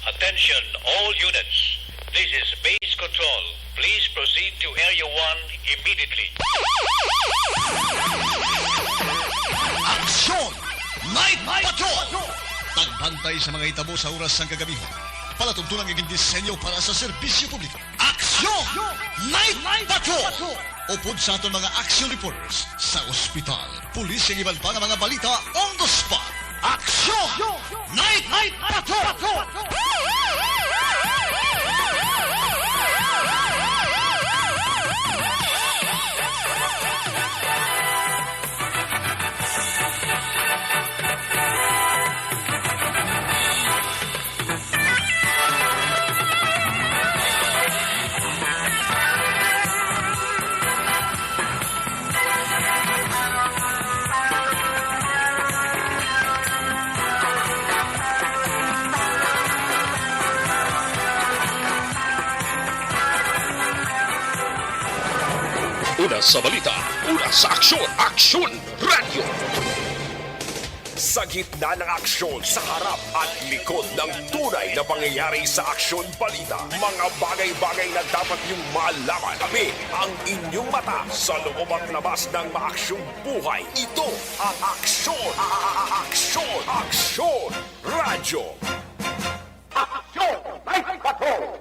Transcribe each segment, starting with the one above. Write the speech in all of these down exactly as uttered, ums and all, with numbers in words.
Attention, all units. This is base control. Please proceed to Area one immediately. Aksyon! Night Patrol! Pagbantay sa mga hitabo sa oras sang kagamihan. Palatuntunan nga gindisenyo para sa serbisyo publiko. Aksyon! Night Patrol! Upod sa aton mga action reporters sa ospital, pulis, kag iban pa nga mga balita on the spot. Aksyon! Night Patrol! Una sa balita, una sa aksyon, Aksyon Radyo. Sa gitna ng aksyon, sa harap at likod ng tunay na pangyayari sa Aksyon Balita, mga bagay-bagay na dapat niyong malaman. Kami ang inyong mata sa loob at labas ng maaksyong buhay. Ito ang Aksyon, Aksyon, Aksyon Radyo. Aksyon! Night Patrol!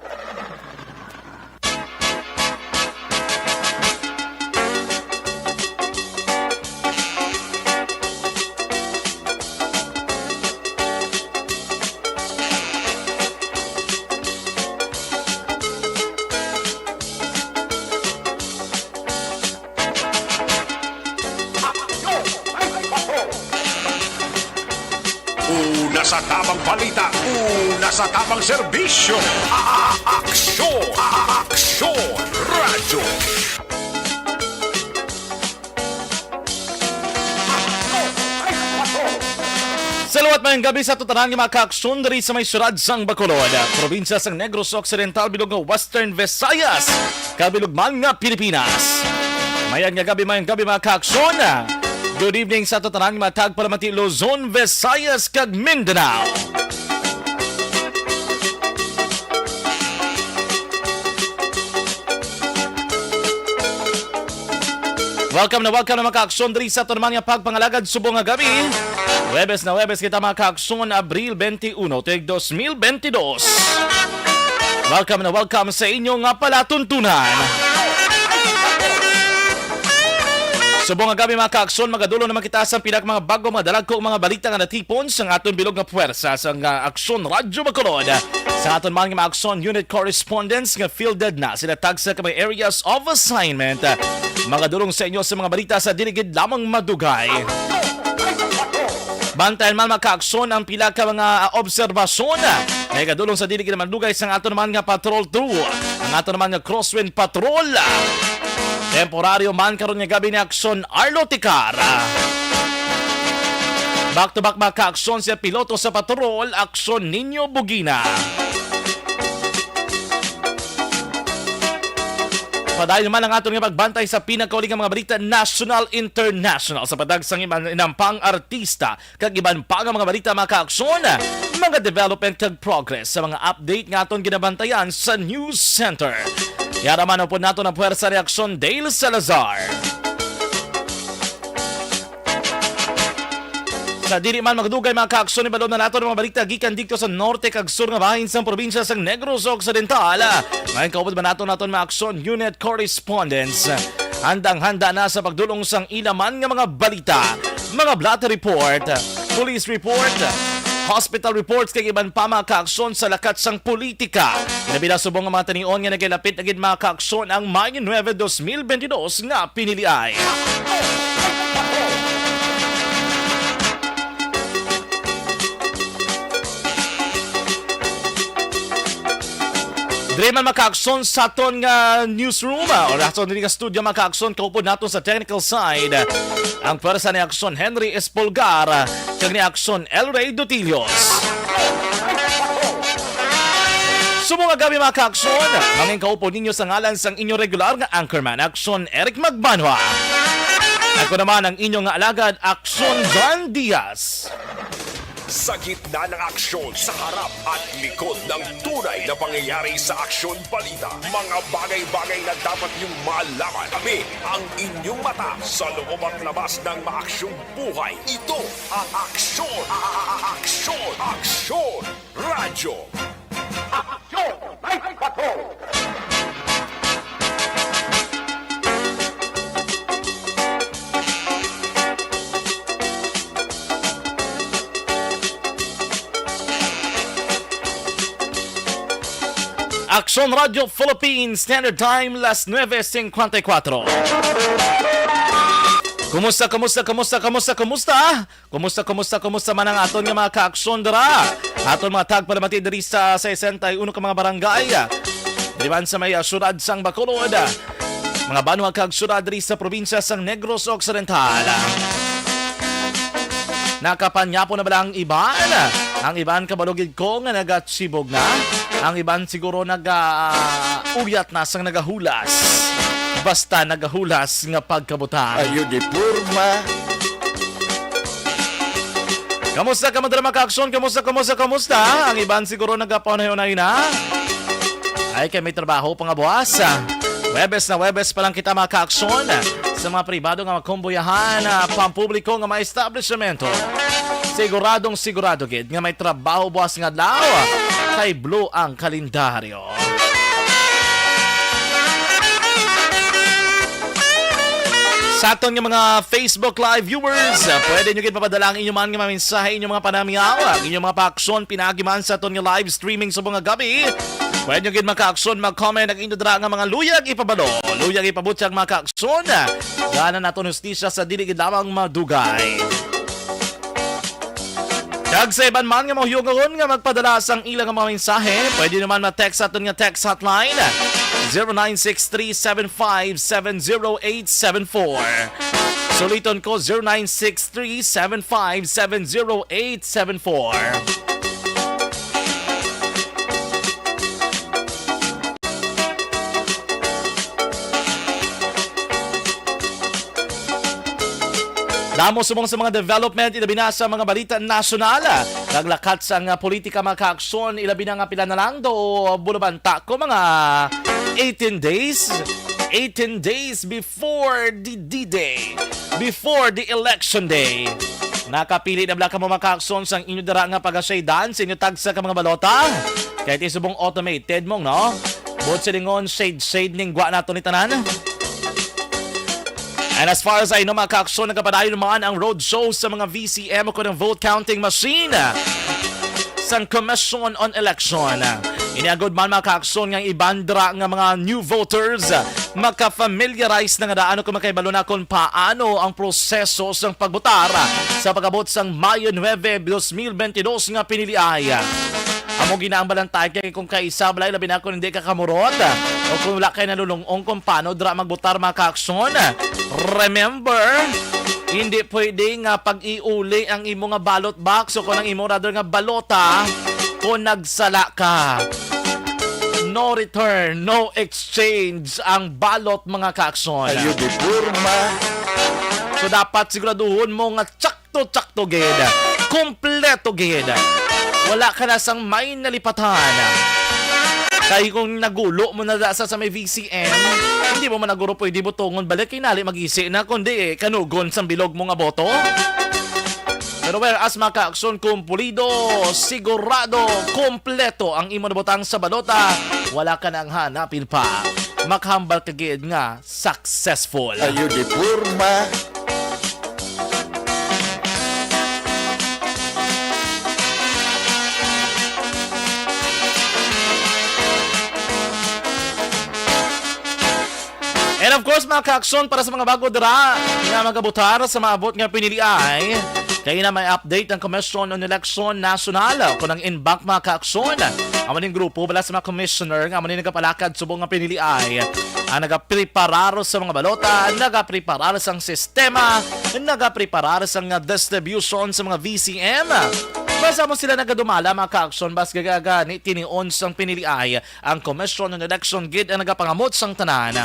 Una sa tamang balita, una sa tamang serbisyo. A-, a-, aksyon, a-, a-, aksyon, radyo. Sa liwat, mayong gabi sa aton tanan nga mga kaaksyon diri sa may siyudad sang Bacolod, probinsya sang Negros Occidental, bilog nga Western Visayas, kabilog man nga Pilipinas. Mayad nga gabi, mayong gabi, mga kaaksyon. Good evening sa aton tanan nga mga tagpalamati, Luzon, Visayas, kag Mindanao. Welcome na welcome na, mga kaaksyon, diri sa aton naman nga pagpangalagad subong nga gabi. Huwebes na Huwebes kita, mga kaaksyon, Abril twenty-one, tuig dos mil bentidós. Welcome na welcome sa inyo nga palatuntunan. Subong nga gabi, mga kaaksyon, magadulong naman kita sa pila ka mga bago, mga dalagko, mga balita nga natipon sa aton bilog nga puwersa sa nga Aksyon Radyo Bacolod. Sa aton man nga mga Aksyon Unit correspondents nga fielded na sila tagsa ka mga areas of assignment, magadulong sa inyo sa mga balita sa dili gid lamang madugay. Bantayan man, mga kaaksyon, ang pila ka mga, ah, obserbasyon, ah, nga igadulong sa dili gid madugay sang aton man nga Patrol two, ang aton man nga Crosswind Patrol. Temporaryo man karon nga gabi ni Aksyon Arlo Ticar. Back to back, mga kaaksyon, sa piloto sa Patrol, Aksyon Niño Bugina. Padayon man ang aton nga pagbantay sa pinakauli nga mga balita, national, international, sa pagtag sang iban inampang artista, kag iban pa nga mga balita, mga kaaksyon, mga development kag progress sa mga update nga aton ginabantayan sa News Center. Yara man upod naton ang puwersa ni Aksyon Dale Salazar. Sa dili man magdugay, mga kaaksyon, ibalo na naton ang mga balita gikan didto sa norte kag sur nga bahin sang probinsya sang Negros Occidental. Ngayon, kaupod man naton, naton mga Aksyon Unit correspondents. Handang-handa na sa pagdulong sang ila man nga mga balita, mga blotter report, police report, hospital reports, kag iban pa, mga kaaksyon, sa lakat sang politika. Ilabi na subong nga mga tanion nga nagalapit na gid, mga kaaksyon, ang Mayo nuebe, dos mil bentidós nga piniliay. Diri man, mga kaaksyon, sa aton nga newsroom, ah, o sa aton diri nga studio, mga kaaksyon, kaupod naton sa technical side, ang pwersa ni Aksyon Henry Espolgar, kag ni Aksyon El Rey Dutilios. Subong nga gabi, mga kaaksyon, mangin kaupod ninyo sa ngalan sang inyo regular nga anchorman, Aksyon Eric Magbanwa. Ako naman ang inyo nga alagad, Aksyon John Diaz. Sa gitna ng aksyon, sa harap at likod ng tunay na pangyayari sa Aksyon Balita, mga bagay-bagay na dapat niyong malaman. Kami ang inyong mata sa loob at labas ng maaksyong buhay. Ito ang Aksyon, a- a- a- Aksyon, Aksyon Radyo. Aksyon twenty-four. Aksyon Radyo Philippines Standard Time, las nueve cincuenta y cuatro. Kumusta, kumusta, kumusta, kumusta, kumusta? Kumusta, kumusta, kumusta man ang aton nga mga kaaksyon dira? Aton mga tagpalamati diri sa sesenta y uno ka mga barangay. Diri man sa may, ah, siyudad sang Bacolod. Mga banwa kag siyudad diri sa probinsya sang Negros Occidental. Nakapanyapo na bala ang iban? Ang iban kabalo gid ko nga nagatsibog na. Ang iban siguro naga-, ah, uyat na sang nagahulas. Basta nagahulas nga pagkabutang. Ayo di porma. Kamusta ka, mga kaaksyon? Kamusta, kamusta, kamusta? Ang iban siguro nagapaunay-unay na. Ay, kay may trabaho pa nga buwas. Webes na Webes pa lang kita, mga kaaksyon. Sa mga pribado nga makumbuyahan, ah, pampubliko nga mga establishmento. Siguradong sigurado gid nga may trabaho buwas nga adlaw. Kay blue ang kalendaryo. Sa aton nga mga Facebook Live viewers, ah, pwede nyo gid mapadala ang inyo man nga mga mensahe, inyong mga panamyaw, ang inyong mga paaksyon, pinaagi man sa aton nga live streaming subong nga gab-i. Pwede nyo gid, mga kaaksyon, mag-comment ang inyo dira nga mga luyag ipabalo, luyag ipabutyag, mga kaaksyon. Gana naton hustisya sa dili gid lamang madugay. Kag sa iban man nga mahuyogon nga magpadala sang ila nga mga mensahe, pwede naman ma-text sa aton nga text hotline, zero nine six three seven five seven zero eight seven four. Suliton ko, zero nine six three seven five seven zero eight seven four. Damo subong sa mga development, ilabi na sa mga balita nasyonal. Naglakat sa nga politika, mga kaaksyon, ilabi na nga pila na lang do, bulabanta ko, mga eighteen days. Eighteen days before the D-Day, before the election day. Nakapili na bala kamo, mga kaaksyon, sang inyo dira nga pagasyaydan sa inyo tagsa ka mga balota? Kahit isubong automated mong, no? Buot silingon, shade-shade ning gwa nato ni tanan. And as far as I know, mga kaaksyon, nagapadayon man ang road show sa mga V C M o kung vote counting machine sang Commission on Election. Iniagod man, mga kaaksyon, nga ang iban dira nga mga new voters makafamiliarize na nga daan o kung makahibalo na kung paano ang proseso sang pagbotar sa pag-abot sang Mayo nuebe, dos mil bentidós nga piniliay. Amo gina ang balantay kay kung kaisa balay, labi na kung hindi ka kamurot o kung wala kay nalulung-ong kung paano dira magbotar, mga kaaksyon. Remember, hindi pwede nga pag-iuli ang imo nga ballot box o kung ang imo rather nga balota kung nagsala ka. No return, no exchange ang ballot, mga kaaksyon. Ayo di porma. So, dapat siguraduhon mo nga tsakto-tsakto gid, kompleto gid. Wala ka na sang may nalipatan. Kay kung nagulo mo na sa, sa may V C M, hindi mo man naguro pwede butongon balik, kinali magisi na, kundi, eh, kanugon sang bilog mo nga boto. Pero whereas, mga kaaksyon, kumpulido, sigurado, kompleto ang imo nabutang sa balota, wala ka nang hanapin pa. Makahambal ka gid nga successful. Ayo di porma. And of course, mga kaaksyon, para sa mga bago dira nga magabutar sa maabot nga piniliay, kay na may update ang Commission on Election National o kung ang ENBAC, mga kaaksyon. Amo ning grupo bala sa mga commissioner nga amo ni nagapalakad subong nga piniliay. Ang nagapreparar sa mga balota, nagapreparar sang sistema, nagapreparar sang distribution sa mga V C M. Basta mo sila nagadumala, mga kaaksyon, bas gagagani tinion sang piniliay ang Commission on Election gid ang nagapangamot sang tanan.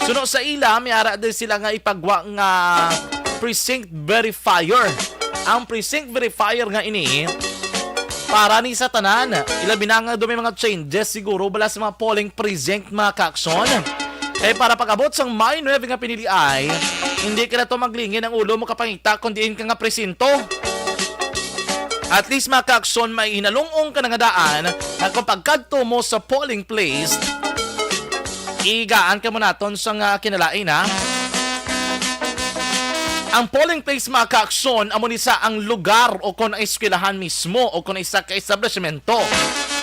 Suno sa ila, may ara din sila nga ipagwa nga precinct verifier. ang precinct verifier nga ini para ni sa tanan. Ilabi na nga do may mga changes siguro bala sa mga polling precinct, mga kaaksyon. Kay para pag-abot sang May nuebe nga piniliay, hindi ka na to maglingin ang ulo mo kapangita kung diin ka nga presinto. At least, mga kaaksyon, may hinalungong ka na nga daan na kung pagkadto mo sa polling place, igaan ka mo naton sa nga kinalain, ha? Ang polling place, mga kaaksyon, amo ni sa ang lugar o kon ang eskwelahan mismo o kon isa ka establishmento.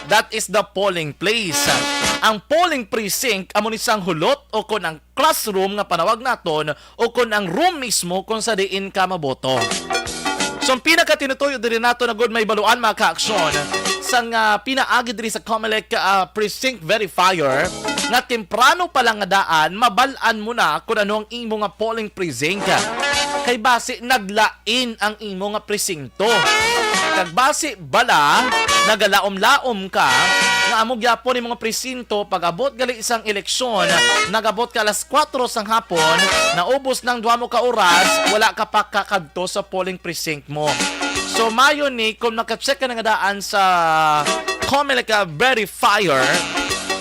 That is the polling place. Ang polling precinct amo ni sa ang hulot o kon ang classroom nga panawag naton o kon ang room mismo kung sa diin ka maboto. So, ang pinakatinutuyo diri nato na gud may baluan, mga kaaksyon, sang ah, pinaagi diri sa Comelec ah, precinct verifier nga temprano pa lang nga daan mabal-an mo na kung ano ang imo nga polling precinct. Kay basi naglain ang imo nga presinto. Kag basi bala nagalaom-laom ka nga amo gyapon imo nga presinto, pag-abot gali sang eleksyon, nag-abot ka alas kuwatro sang hapon, naubos nang duha mo ka oras, wala ka pa kakadto sa polling precinct mo. So, mayo ni kung maka-check ka na nga daan sa Comelec verifier,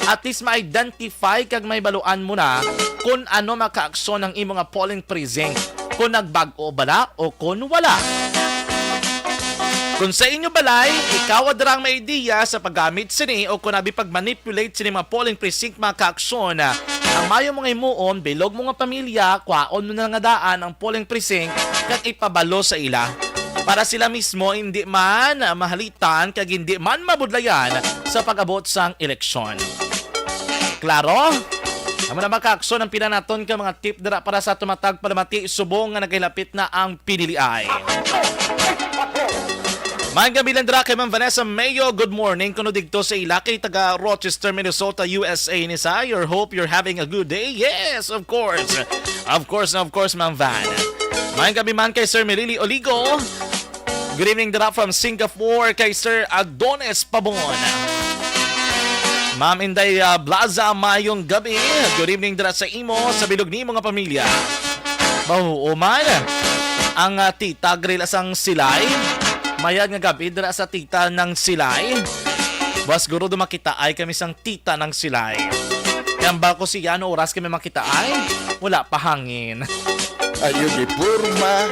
at least ma-identify kag may baluan mo na kung ano makaaksyon ang imo nga polling precinct, kung nagbag-o bala o kung wala. Kung sa inyo balay, ikaw adra ang may ideya sa paggamit sini o kung abi pag-manipulate sini mga polling precinct, mga kaaksyon, ang mayo mong himuon, bilog mo nga pamilya, kwaon mo na nga daan ang polling precinct kag ipabalo sa ila, para sila mismo hindi man mahalitan kag hindi man mabudlayan sa pag-abot sang eleksyon. Klaro? Amo na, mga kaaksyon, ang pila naton ka mga tip dira para sa tumatag palamati subong nga nagahilapit na ang piniliay. Maayong gabi lang dira kay Ma'am Vanessa Mayo. Good morning kuno digto sa ila kay taga Rochester, Minnesota, U S A ni sa. Your hope you're having a good day. Yes, of course. Of course, of course, Ma'am Van. Maayong gabi man kay Sir Melili Oligo. Good evening dira from Singapore kay Sir Adonis Pabon. Ma'am Inday ah, Blaza, maayong gabi. Good evening dira sa imo, sa bilog nimo nga pamilya. Mahuo man ang ah, tita Grila sang Silay. Mayad nga gabi dira sa tita ng Silay. Bas guro do makita ay kami sang tita ng Silay. Kaya ba ko siya no oras kami makita ay? Wala pa hangin. Ayo di porma.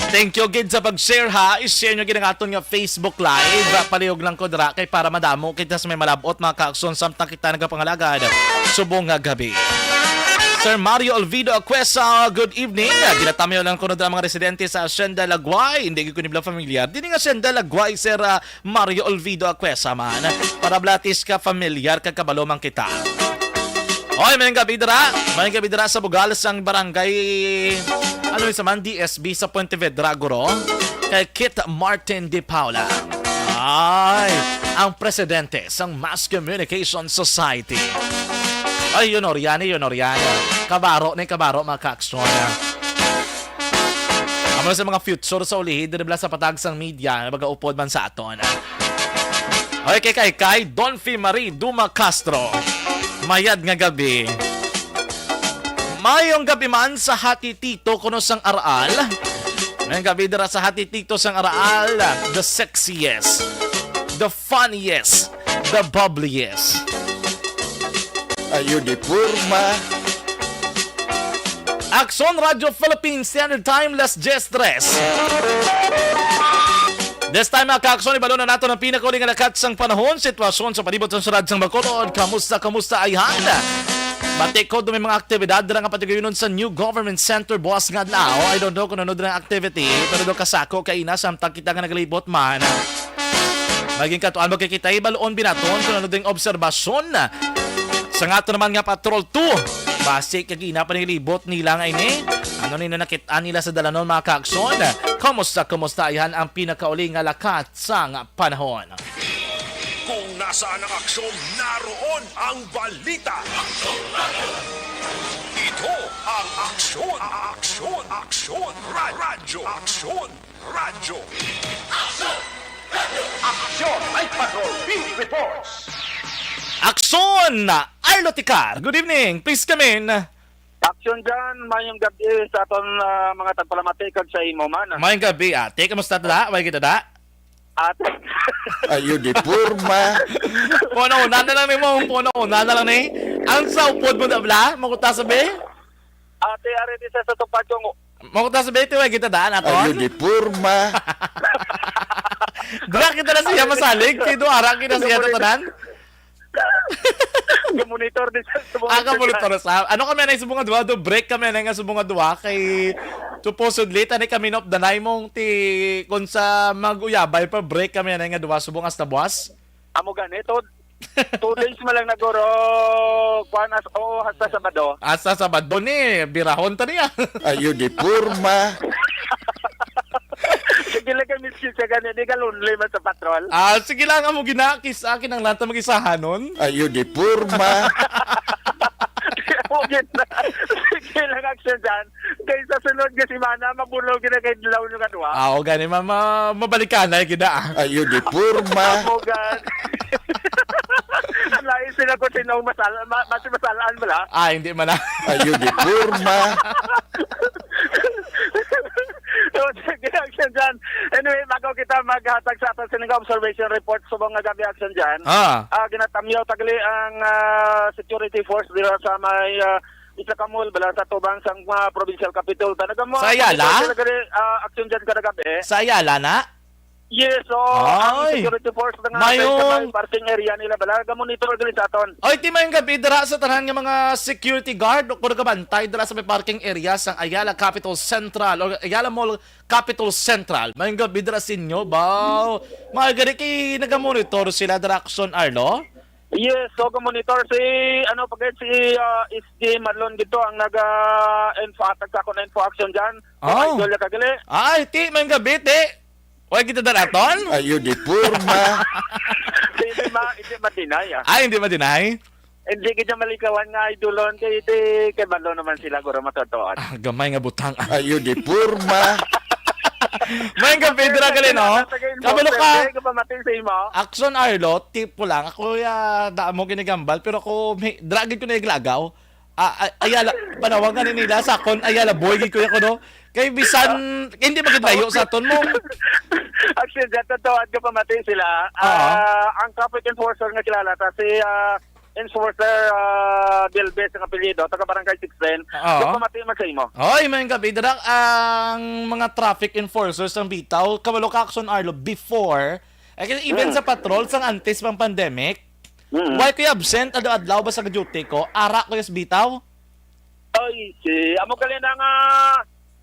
Thank you gid sa pag-share, ha. I-share nyo gid ang aton nga Facebook Live. Palihog lang ko dira kay para madamo kita sa may malabot, mga kaakson, samtang kita nagapangalagad subong nga gabi. Sir Mario Olvido Acuesa, good evening. Ginatamyo lang kuno dira mga residente sa Hacienda Laguay. Hindi ko nila familiar. Dini nga Hacienda Laguay, Sir ah, Mario Olvido Acuesa man. Para blatis ka familiar kag kabalo man kita. Oy, mayong gabi dira. Mayong gabi dira sa bugal sang barangay, ano sa man, D S B sa Pontevedra, guro. Kay Kit Martin de Paula. Ay, ang presidente sang Mass Communication Society. Ay, yun, Oriani, yun, Oriani. Kabaro ni, kabaro, mga kaaksyon. Amo sa mga future sa ulihi, diri bala sa patag sang media, nagaupod man sa aton. Okay, kay, kay, kay Donfi Marie Duma Castro. Mayad nga gabi. Mayong gabi man sa Hati Tito kuno sang Araal. Mayong gabi dira sa Hati Tito sang Araal. The sexiest, the funniest, the bubbliest. Ayo di porma. Aksyon Radio Philippines Standard Time, las diyes tres. This time, mga kaakson, ibalo na nato ang pinakauli nga lakat sang panahon, sitwasyon sa palibot sang syudad sang Bacolod. Kamusta, kamusta, ayhan? Batikod may mga aktibidad dira nga patugayunon sa New Government Center buas nga adlaw. I don't know kung ano dira ang activity, pero do kasako kaina samtang kita nga nagalibot man. Maging katuan mo kay kita, ibaloon binaton kung ano ding obserbasyon sa nga ato naman nga Patrol two. Basi kag ina pa nilibot nila nga ini. Ano ni nakit-an nila sa dalanon, mga kaaksyon? Kumusta, kumusta? Ayhan ang pinakauli nga lakat sang panahon. Kung nasaan ang aksyon, naroon ang balita. Ito ang Aksyon, Aksyon, Aksyon, Ra- Radyo, Aksyon, Radyo. Aksyon, Night Patrol, Beat Reports. Aksyon! Arlo Ticar, good evening. Please come in. Action dyan, mayong gabi sa aton, ah, mga tagpalamati kag sa imo man. Mayong gabi, ate. Kamusta ta? Way kita da? At Ayo di porma. Puno na lang ni mo, puno na lang ni. Ang sa upod mo da bla, makuta sabi? Ate, ari di sa, sa tupad ko. Makuta sabi, ti way kita daan aton? Ayo di porma. Dira kita na siya masalig, kay do ara kita siya tatanan. Gamonitor din sa subong Ah, nga gamonitor sa. Ano kami na subong nga duwa? Do break kami na nga subong nga duwa kay supposedly tani kami na updanay mong ti kung sa mag-uyabay pa break kami na nga duwa subong hasta buwas. Amo gani, two, two days man lang naguro, kuan, as, oo, hasta Sabado. Hasta Sabado ni, birahon ta niya. Ayo di porma. Sige lang kay miskin siya gani, di ka lonely man sa patrol. Ah, sige lang, amo gina, kis-, akin ang lanta mag-isahanon. Ayo di porma. Okay na. Sige lang, action dyan. Kay sa sunod nga semana, mabulaw gina kay dilaw nyo kadwa. Ah, o gani, ma-, ma-, mabalikan na gina, ah. Ayo di porma. Amo gani. Ang lain sila kung sino ang masal-, ma-, mas masalaan mo lang. Ah, hindi man na. Ayo di porma. So, sige, action dyan. Anyway, bago kita maghatag sa aton sining observation report subong nga gabi, action dyan. Ah. Ah, ginatamyaw tagli ang, ah, security force dira sa may, ah, isa ka mall, bala sa tubang sang, ah, provincial capitol. Talaga mo, Sa Ayala? Talaga ni, ah, action dyan kada gabi. Sa Ayala na? Yes, so, ang Ay. Security force na nga Mayong sa may parking area nila, bala, ga-monitor diri sa aton. Oy, ti mayong gabi dira sa tanan nga mga security guard o kung nagabantay dira sa may parking area sang Ayala Capitol Central o Ayala Mall Capitol Central. Mayong gabi dira sa inyo, baw. Mga gani kay nagamonitor sila dira, Action Arlo? Yes, so ga-monitor si, ano, pagkat si, ah, S G Marlon dito ang nag, ah, info, atag sa ako na info action dyan. Oh. Idol ya kagali. Ay, ti, mayong gabi, ti. Way kita daraton? Ayo di porma. Hindi ma, hindi ma-deny, ah. Ay, hindi ma-deny? Hindi kita malikawan nga idolon kay, ti, kay Marlon naman sila, guro, matutuan. Ah, gamay nga butang. Ayo di porma. Mayong gabi, dira gali, no? Kabalo ka. Hindi ka pamating sa imo. Action Arlo, tipo lang. Ako, ya, damo ginigambal, pero ako, may, dira gid ko na iglagaw. Ah, ay, Ayala, panawagan ni nila sa akon, Ayala, boy, gid ko ya ko, no? Kay bisan, hindi magid layo sa aton mo. Actually, dyan, totoo, at kapamating sila. Oo. Ah, ang traffic enforcer nga kilala ta, si, ah, Enforcer, ah, Delves ang apelyido, taga Barangay sixteen. Oo. Kapamating man sa imo. Hoy, mayong gabi, dira ang mga traffic enforcers sang bitaw, kabalo ka, Action Arlo, before, eh, even Mm. sa patrol, sang antes pang pandemic, Mm. Why ko absent adlaw-adlaw ba sa duty ko? Ara ko sa bitaw. Ay, si, amo gali na nga.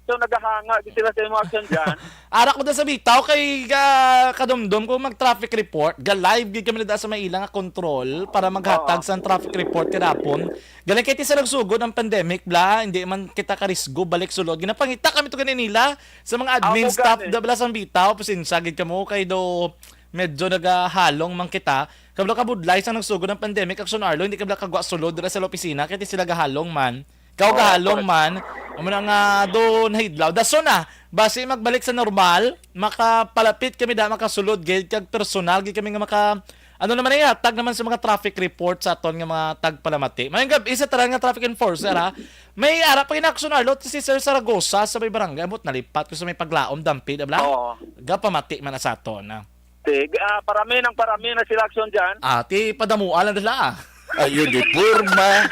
So, nagahanga gid sila sa imo action dyan. Ara ko da sa bitaw kay ga, kadumdom ko mag-traffic report. Ga-live gid kami na da sa may ila nga control para maghatag Oo. sa traffic report kahapon. Galing kay ti sa nagsugod ang pandemic, bla, hindi man kita karisgo balik sulod. Ginapangita kami to kanila sa mga admin Amo staff gani. Da bla sa bitaw. Pasensya gid kamo kay do medyo nagahalong man kita. Kabalo ka budlay sang nagsugod ang pandemic, Action Arlo, hindi ka bala kagwa sulod dira sa opisina, kay ti sila gahalong man. Kaw Oo, gahalong correct. Man, amo na nga do nahidlaw. Dason na, basi magbalik sa normal, makapalapit kami da, makasulod gid kag personal gid kami nga maka, ano naman ay hatag naman sa mga traffic report sa aton nga mga tagpalamati. Mayong gabi sa tanan nga traffic enforcer, ha. May ara pa gid, Action Arlo, si Sir Saragosa sa may barangay, ambot nalipat ko sa may paglaom, dampid, abla. Oo. Gapamati man na sa aton, ha. Ti, ah, parami ng parami na sila action dyan. Ah, ti padamuan lang nila, ah. Ayo di porma.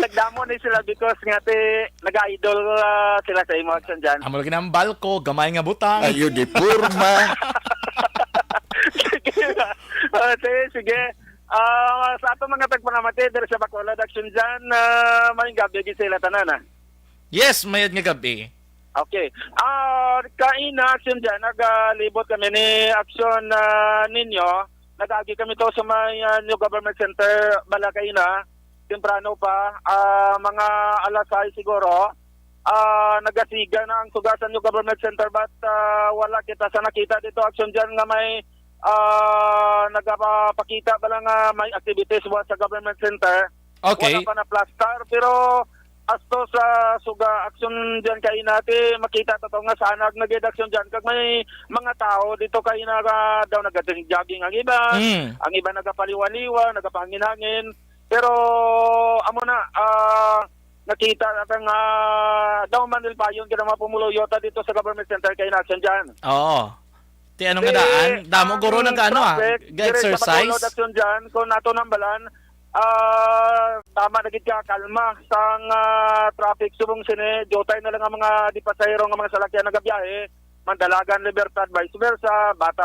Nagdamo ni sila because nga ti nag-idol, ah, sila sa imo action dyan. Amo lagi nang balko, gamay nga butang. Ayo di porma. Sige. Ah, sige, sige. Ah, sa ato mga tagpanamati, diri sa Bacolod, action dyan, ah, mayong gabi gid sa ila tanan, ah. Yes, mayad nga gabi. Okay. Ah, kaina, action dyan, nagalibot kami ni action, ah, ninyo. Nag-agi kami to sa may, ah, New Government Center, bala kaina. Temprano pa, ah, mga alas sais siguro. Ah, nagasiga na ang suga sa New Government Center, but, ah, wala kita sa nakita dito, action dyan nga may, ah, nagapakita bala nga may activities buhat sa Government Center. Okay. Wala pa na plaster, pero asto sa suga action dyan kay nati, makita ta to nga sanag na gid action dyan. Kag may mga tao dito kay na daw nag-jogging ang iba, Mm. ang iba nagapaliwa-liwa, nagapahangin-hangin. Pero amo na, ah, nakita natin nga daw manilpayon ka ng mga pumuluyo ta dito sa government center kay na action dyan. Oo. Ti ano nga daan? Damo guro nag-ano, ah, traffic diri sa Bacolod, ga-exercise. Action dyan, kung nato nambalan, ah, tama na gid ka, kalma sang, ah, traffic subong sini, diutay na lang ang mga di pasahero nga mga salakyan nagabiyahe, Mandalagan, Libertad, vice versa, Bata,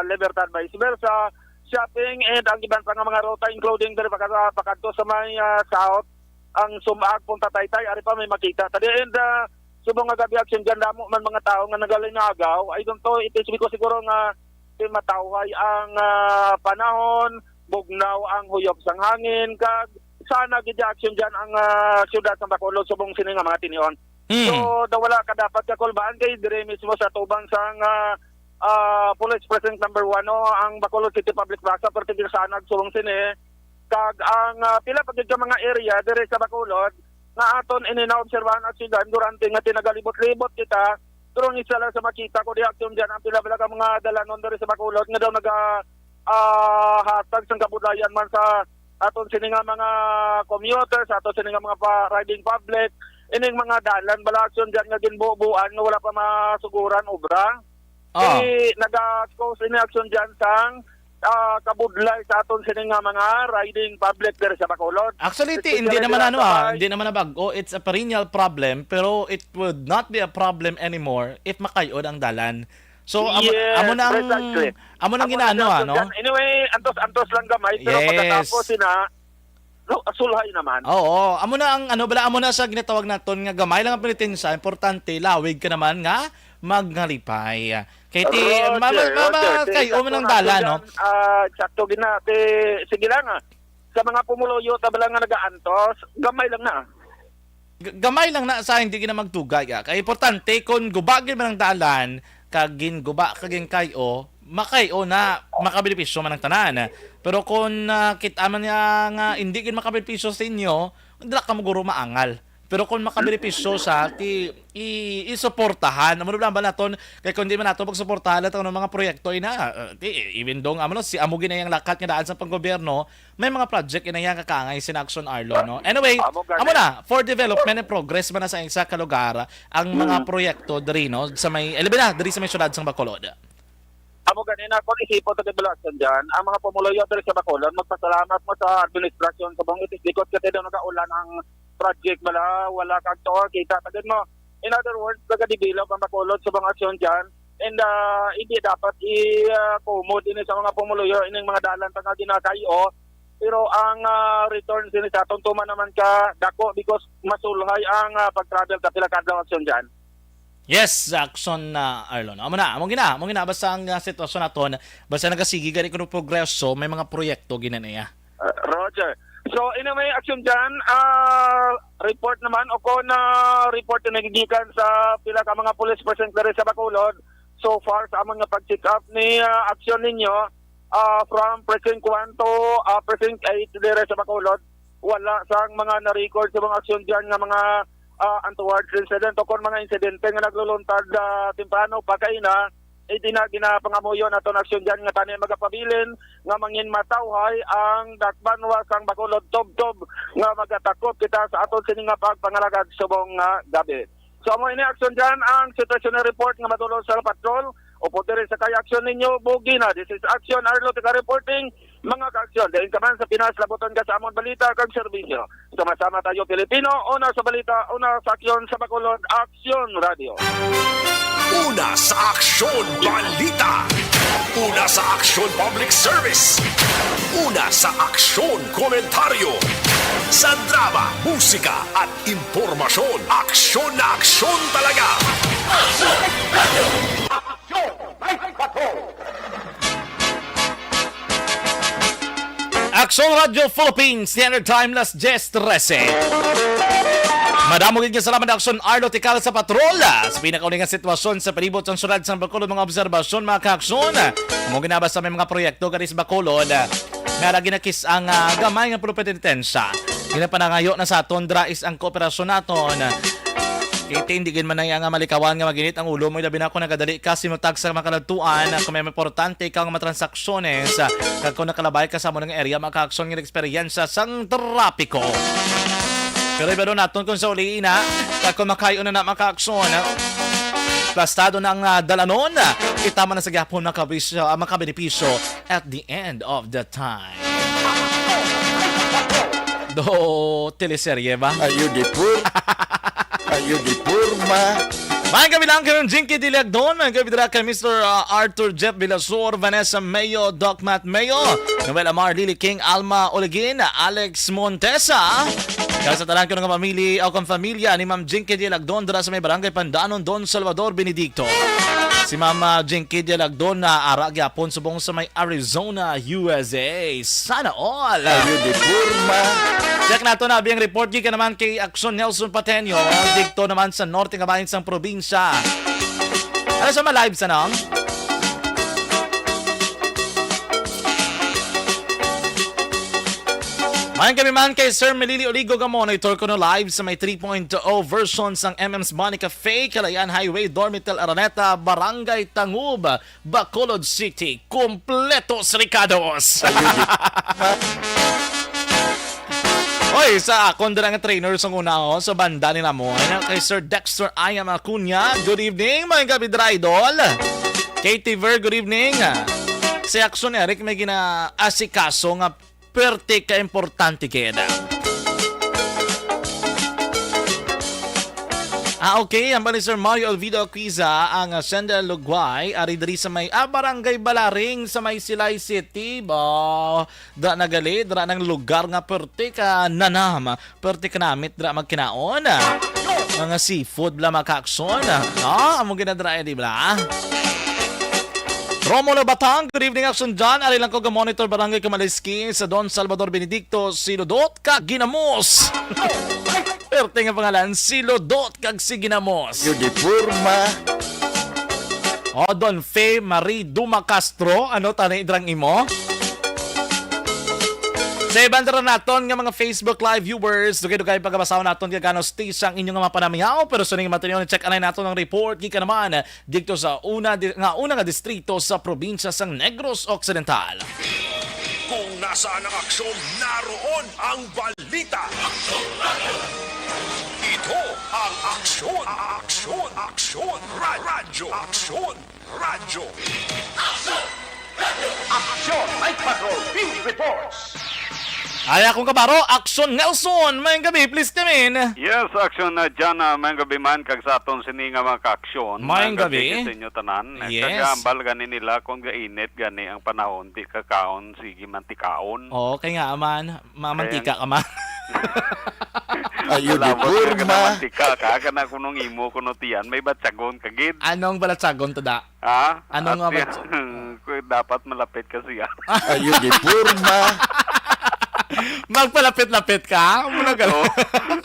Libertad, vice versa, shopping, and ang iban pa nga mga ruta, including diri pa ka-, pakadto sa may, ah, south, ang Sumag, Punta Taytay, ari pa may makita. Tadi, and, ah, subong nga gabi, action dyan, damo man mga tao nga nagalinagaw. I don't know, it is because siguro nga di matawhay ang, ah, panahon, bugnaw ang huyop sang hangin, kag sana gid action dyan ang, ah, siyudad sa Bacolod subong sini nga mga tinion. Hmm. So, daw wala ka dapat kakulbaan kay dire mismo sa tubang sang, ah, ah, Police Precinct number one, no, ang Bacolod City Public Plaza, pero tigil sana subong sini. Kag ang, ah, pila pa gid ka mga area dire sa Bacolod nga aton ini naobserbahan at sila durante nga tinagalibot-libot kita, pero ni sala sa makita ko di action dyan ang pila pala ka mga dalanon dire sa Bacolod nga daw naga, ah, hatag sang kabudlayan man sa aton sini nga mga commuter, sa aton sini nga mga pa, riding public, ining mga dalan bala action dyan nga ginbubuan nga wala pa masuguran obra. Ah. Di naga-cause ini action dyan sang, ah, kabudlay sa aton sini nga mga riding public diri sa Bacolod. Actually, ti, hindi naman ano, ah, hindi naman na bag-o. It's a perennial problem, pero it would not be a problem anymore if makayod ang dalan. So, amo, yes, amo na ang, precisely, amo na ang ginaano, ano? Anyway, antos-antos lang gamay, pero, yes, pagkatapos sina, no, sulhay naman. Oo, amo na ang ano bala, amo na sa ginatawag naton nga gamay lang ang penitensya, importante lawig ka naman nga magngalipay. Kay ti, Roger, ma-, ma-, ma-, Roger, ti, kay sakto uman ang na, dalan, no? Dyan, ah, sakto gid na, ti, sige lang, ah. Sa mga pumuluyo ta bala nga nagaantos, gamay lang na. G-, gamay lang na sa hindi gina magtugay, ah. Kay importante, kung guba gid man ang dalan, kag ginguba kag ginkay-o, makay-o na, makabenepisyo man ang tanan. Pero kung, ah, kita man niya nga hindi gid makabenepisyo sa inyo, dira ka mo guro maangal. Pero kung makabenepisyo sa ti, i-, isuportahan, amo na ba naton, kay kung di man nato pagsuportahan ang mga proyekto ina, ah, ti, even though nga, amo, no, si amo ginayang lakat nga daan sa panggobyerno, may mga project ina iya nga kaangay sin Action Arlo, no? Anyway, amo gani, amo na, for development and progress man na sa isa ka lugar ang mga, mm, proyekto diri, no, sa may, eh, labi na diri sa may syudad sang Bacolod. Amo gani na, kung isipon ta, Bulacan dyan, ang mga pumuluyo diri sa Bacolod, magpasalamat mo sa administrasyon sa buong itis, because kasi daw nagaulan ang project, wala, wala kag tour, kita ta gid mo. In other words, nagadevelop ang Bacolod sa mga aksyon dyan. And, ah, hindi dapat i-, ah, kumod ini sa mga pumuluyo, ining mga dalan pa nga ginakay-o. Pero ang, ah, return sini sa aton tuman naman ka dako because masulhay ang, ah, pag-travel sa pila ka adlaw aksyon dyan. Yes, aksyon na, Arlo, no? Amo na, amo gina, amo gina, basta ang, ah, sitwasyon naton, basta nagasigi gani kuno progreso, may mga proyekto gina niya. Uh, Roger. So, anyway, action dyan, ah, report naman, o kung, ah, report na nagigikan sa pila ka mga police present diri sa Bacolod, so far sa amon nga pag-check up ni, ah, action ninyo, ah, from precinct one to, ah, precinct eight diri sa Bacolod, wala sang mga na-record sa mga aksyon dyan nga mga, ah, untoward incident o kon mga insidente nga nagluluntad, ah, temprano pa kaina, eh, di na ginapangamuyo naton aksyon dyan nga tani magapabilin nga mangin matawhay ang dakbanwa sang Bacolod tubtob nga magatakop kita sa aton sini nga pagpangalagad subong nga gabi. So, amo ini aksyon dyan ang situational report nga madulong sa patrol. Upod diri sa kay aksyon ninyo, bugi na. This is Action Arlo, taga reporting. Mga kaaksyon, diin ka man sa Pinas, labuton ka sa amon balita kag serbisyo. Sama-sama tayo, Pilipino, una sa balita, una sa aksyon, sa Bacolod, Aksyon Radio. Una sa aksyon, balita. Una sa aksyon, public service. Una sa aksyon, komentaryo. Sa drama, musika, at impormasyon, aksyon na aksyon talaga. Aksyon Radyo Philippines, Standard Time, las diyes trese. Madamo gid nga salamat, Aksyon Arlo, tikal sa patrol. Sa pinakauli nga sitwasyon sa palibot sang syudad sang Bacolod, mga obserbasyon, mga kaaksyon. Amo gina, basta may mga proyekto gani sa Bacolod, may ara ginakis ang, ah, gamay nga pulupitensya. Ginapanangayo na sa aton, dra is ang kooperasyon naton. Kay ti, hindi gid man na nga malikawan nga maginit ang ulo mo, labi na kung nagadali ka simutag sa mga kaladtuan, kung may importante ikaw nga mga transaksyones, kag kung nakalabay ka sa amo nga area, mga kaaksyon, nga eksperyensya sang trapiko. Pero ibalo naton kung sa uli na, kag kung makayo na na makaakson, plastado na ang, ah, dalanon, itama na sa gihapon makabis-, ah, makabenepisyo at the end of the time. Do teleserye ba? Ayo di pur-, ayo di purma. Maayong gabi lang karon, Jinky Dilagdon. Maayong gabi dira kay Mister, ah, Arthur Jeff Vilasor, Vanessa Mayo, Doc Matt Mayo, Noel Amar, Lily King, Alma Oligin, Alex Montesa. Kag sa tanan ko nga pamili-, o kang pamilya ni Ma'am Jinky Dilagdon dira sa may barangay Pandanon, Don Salvador Benedicto. Si Ma'am, ah, Jinky Dilagdon na ara gyapon subong sa may Arizona, U S A. Sana all! Ayo di purma. Check nato na biyang report gikan naman kay Action Nelson Pateño, didto naman sa norte nga bahin sang probinsya. Ano sa ma-live sa nang? Maayong gabi man kay Sir Melili Oligo nga monitor ko no live sa may three point oh version sang M M's Bunny Cafe, Kalayaan Highway, Dormitel Araneta, Barangay Tangub, Bacolod City. Kompletos Ricados. Oy, sa akon dira nga trainer sa una, oh, sa banda nila mo. Ano, kay Sir Dexter I am Acuna. Good evening, maayong gabi dira, idol. Katie Ver, good evening. Si Action Eric may ginaasikaso nga perte ka importante kaya na. Ah, okay. Ang ni Sir Mario Alvido Aquiza, ang, ah, Senda Lugway, ari diri sa may, ah, Barangay Balaring sa may Silay City. Ba, da nagali, dira nang lugar nga perte ka nanam, perte ka namit, dira magkinaon. Mga seafood, bla, makaakson. Ah, amo ginadra, eh, di ba? Romulo Batang, good evening, Action John. Ari lang ko ga-monitor Barangay Kamaliski sa Don Salvador Benedicto, Silodot kag Ginamos. Perte nga pangalan, Silodot kag si Ginamos. Uniforma. O, Don Fe Marie Duma Castro, ano tani idrang imo? Sa iban dira naton nga mga Facebook Live viewers, dugay-dugay pagabasahon naton kay gano stage ang inyo nga mga panamiyaw, pero suning matinyo, check anay naton ang report gikan naman dito sa una di-, nga una nga distrito sa probinsya sang Negros Occidental. Kung nasaan ang aksyon, naroon ang balita. Ito ang Aksyon, Aksyon, Aksyon, Ra-, Radyo, Aksyon, Radyo. Aksyon! Night Patrol Field Reports! Ay, akong kabaro, Action Nelson. Maayong gabi, please come in. Yes, Action na dyan, ah, maayong gabi man, kag sa aton sini nga mga ka-aksyon. Maayong gabi sa inyo tanan. Yes. Kag ambal gani nila kung gainit gani ang panahon, di kakaon, sige mantikaon. Oo, kay nga man, mamantika ka man. Ayo di purma. Mantika ka, kana kunong imo, kuno tiyan, may batsagon ka gid. Anong balatsagon to da? Ha? Ano nga ba? Dapat malapit ka siya. Ayo di purma. Magpalapit-lapit ka? Muna ka. Oo.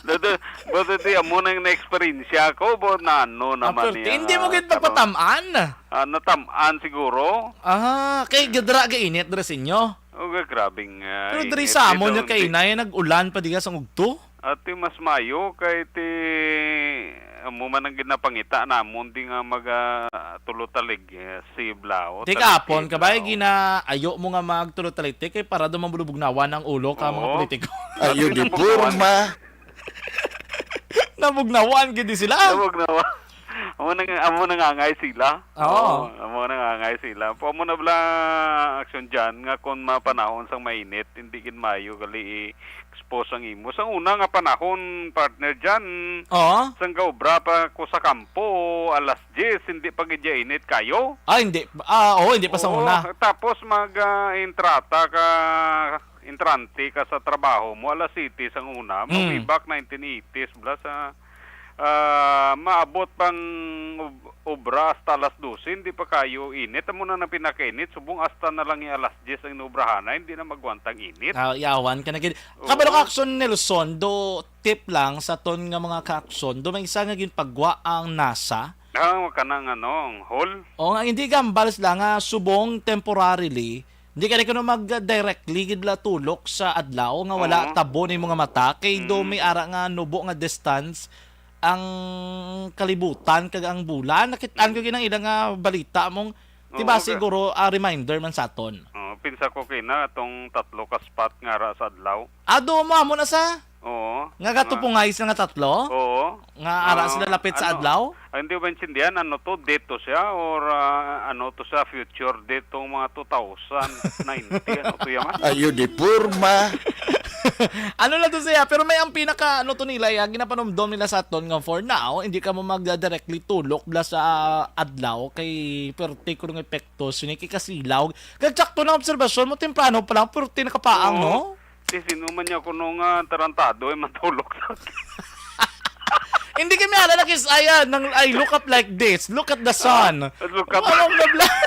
Dati, dati, amo nang na-experience ko, bo, na ano naman niya, hindi mo gid ano, pagpatamaan? Ah, natamaan siguro. Ah, kay gadra ga init dira sa inyo? O, ga-, grabing, ah, init. Pero diri sa amon nga kay inay, nag-ulan pa diha sa ugto? Ati mas maayo kay ti amo man ang ginapangita namon di nga maga tulo talig, eh, sibla o di talig kahapon ka ba, sibla, o. Ginaayo mo nga magtulo talig, te, kay para daw mabulubugnawan ang ulo ka mga politiko. Oo. Ayo di purma. Nabugnawan gid di sila. Nabugnawan. Amo nang, amo nangangay sila. Oo. Oo, amo nangangay sila. Amo na bala aksyon dyan nga kung mapanahon sang mainit, hindi gid maayo gali i-expose ang imo. Sang una nga panahon, partner, dyan, oo, sang gaobra pa ko sa kampo, alas diyes, hindi pa gid ya init kayo. Ah, hindi. Ah, oo, hindi pa sa una. Oo, tapos mag, ah, entrata ka, entrante ka sa trabaho mo, alas siyete sang una, mm, way back nineteen eighties, bala sa ah, maabot pang ob-, obra hasta alas dose, hindi pa kayo init. Amo na nang pinakainit, subong hasta na lang yung alas diyes ang inubrahan na, hindi na magwantang init. Ah, yawan ka na gid. Oo. Kabalo ka, Action Nelson, do tip lang sa ton nga mga ka-action, do may isa nga ginpagwa ang NASA. Ah, kanang ano, ang hall? O nga, hindi gambal sila nga subong temporarily, hindi ka na kuno mag-, directly gid la tulok sa adlaw nga wala, oo, tabo ni mga mata, kay do, mm, may ara nga nubo nga distance ang kalibutan kag ang bulan. Nakit-an ko ginang ila nga balita mong, di ba, oo, siguro, ah, reminder man sa aton. Oh, pinsa ko kina atong tatlo ka spot nga ara sa adlaw. Ado mo amo na sa? Oo. Nga gatupungay sila nga tatlo? Oo. Nga ara Ah, sila lapit sa ano? adlaw? Ah, hindi ko maintindihan, ano to, date to siya or, ah, ano to siya, future date tong mga two thousand ninety, ano to yan, ah? Ayo di porma. Ano lang to siya, pero may ang pinaka, ano to nila, ya, ginapanumdom nila sa aton nga for now, hindi ka mo magda-directly tulok bla sa adlaw kay perti ko ng epekto, sinikikasilaw. Kag sakto na obserbasyon mo, temprano pa lang, perti nakapaang, Oo. no? Di, sino man niya kuno nga tarantado ay matulog sa Hindi kami ala na kis-, ayan, nang, I look up like this. Look at the sun. Ah, look at Amo na bla-,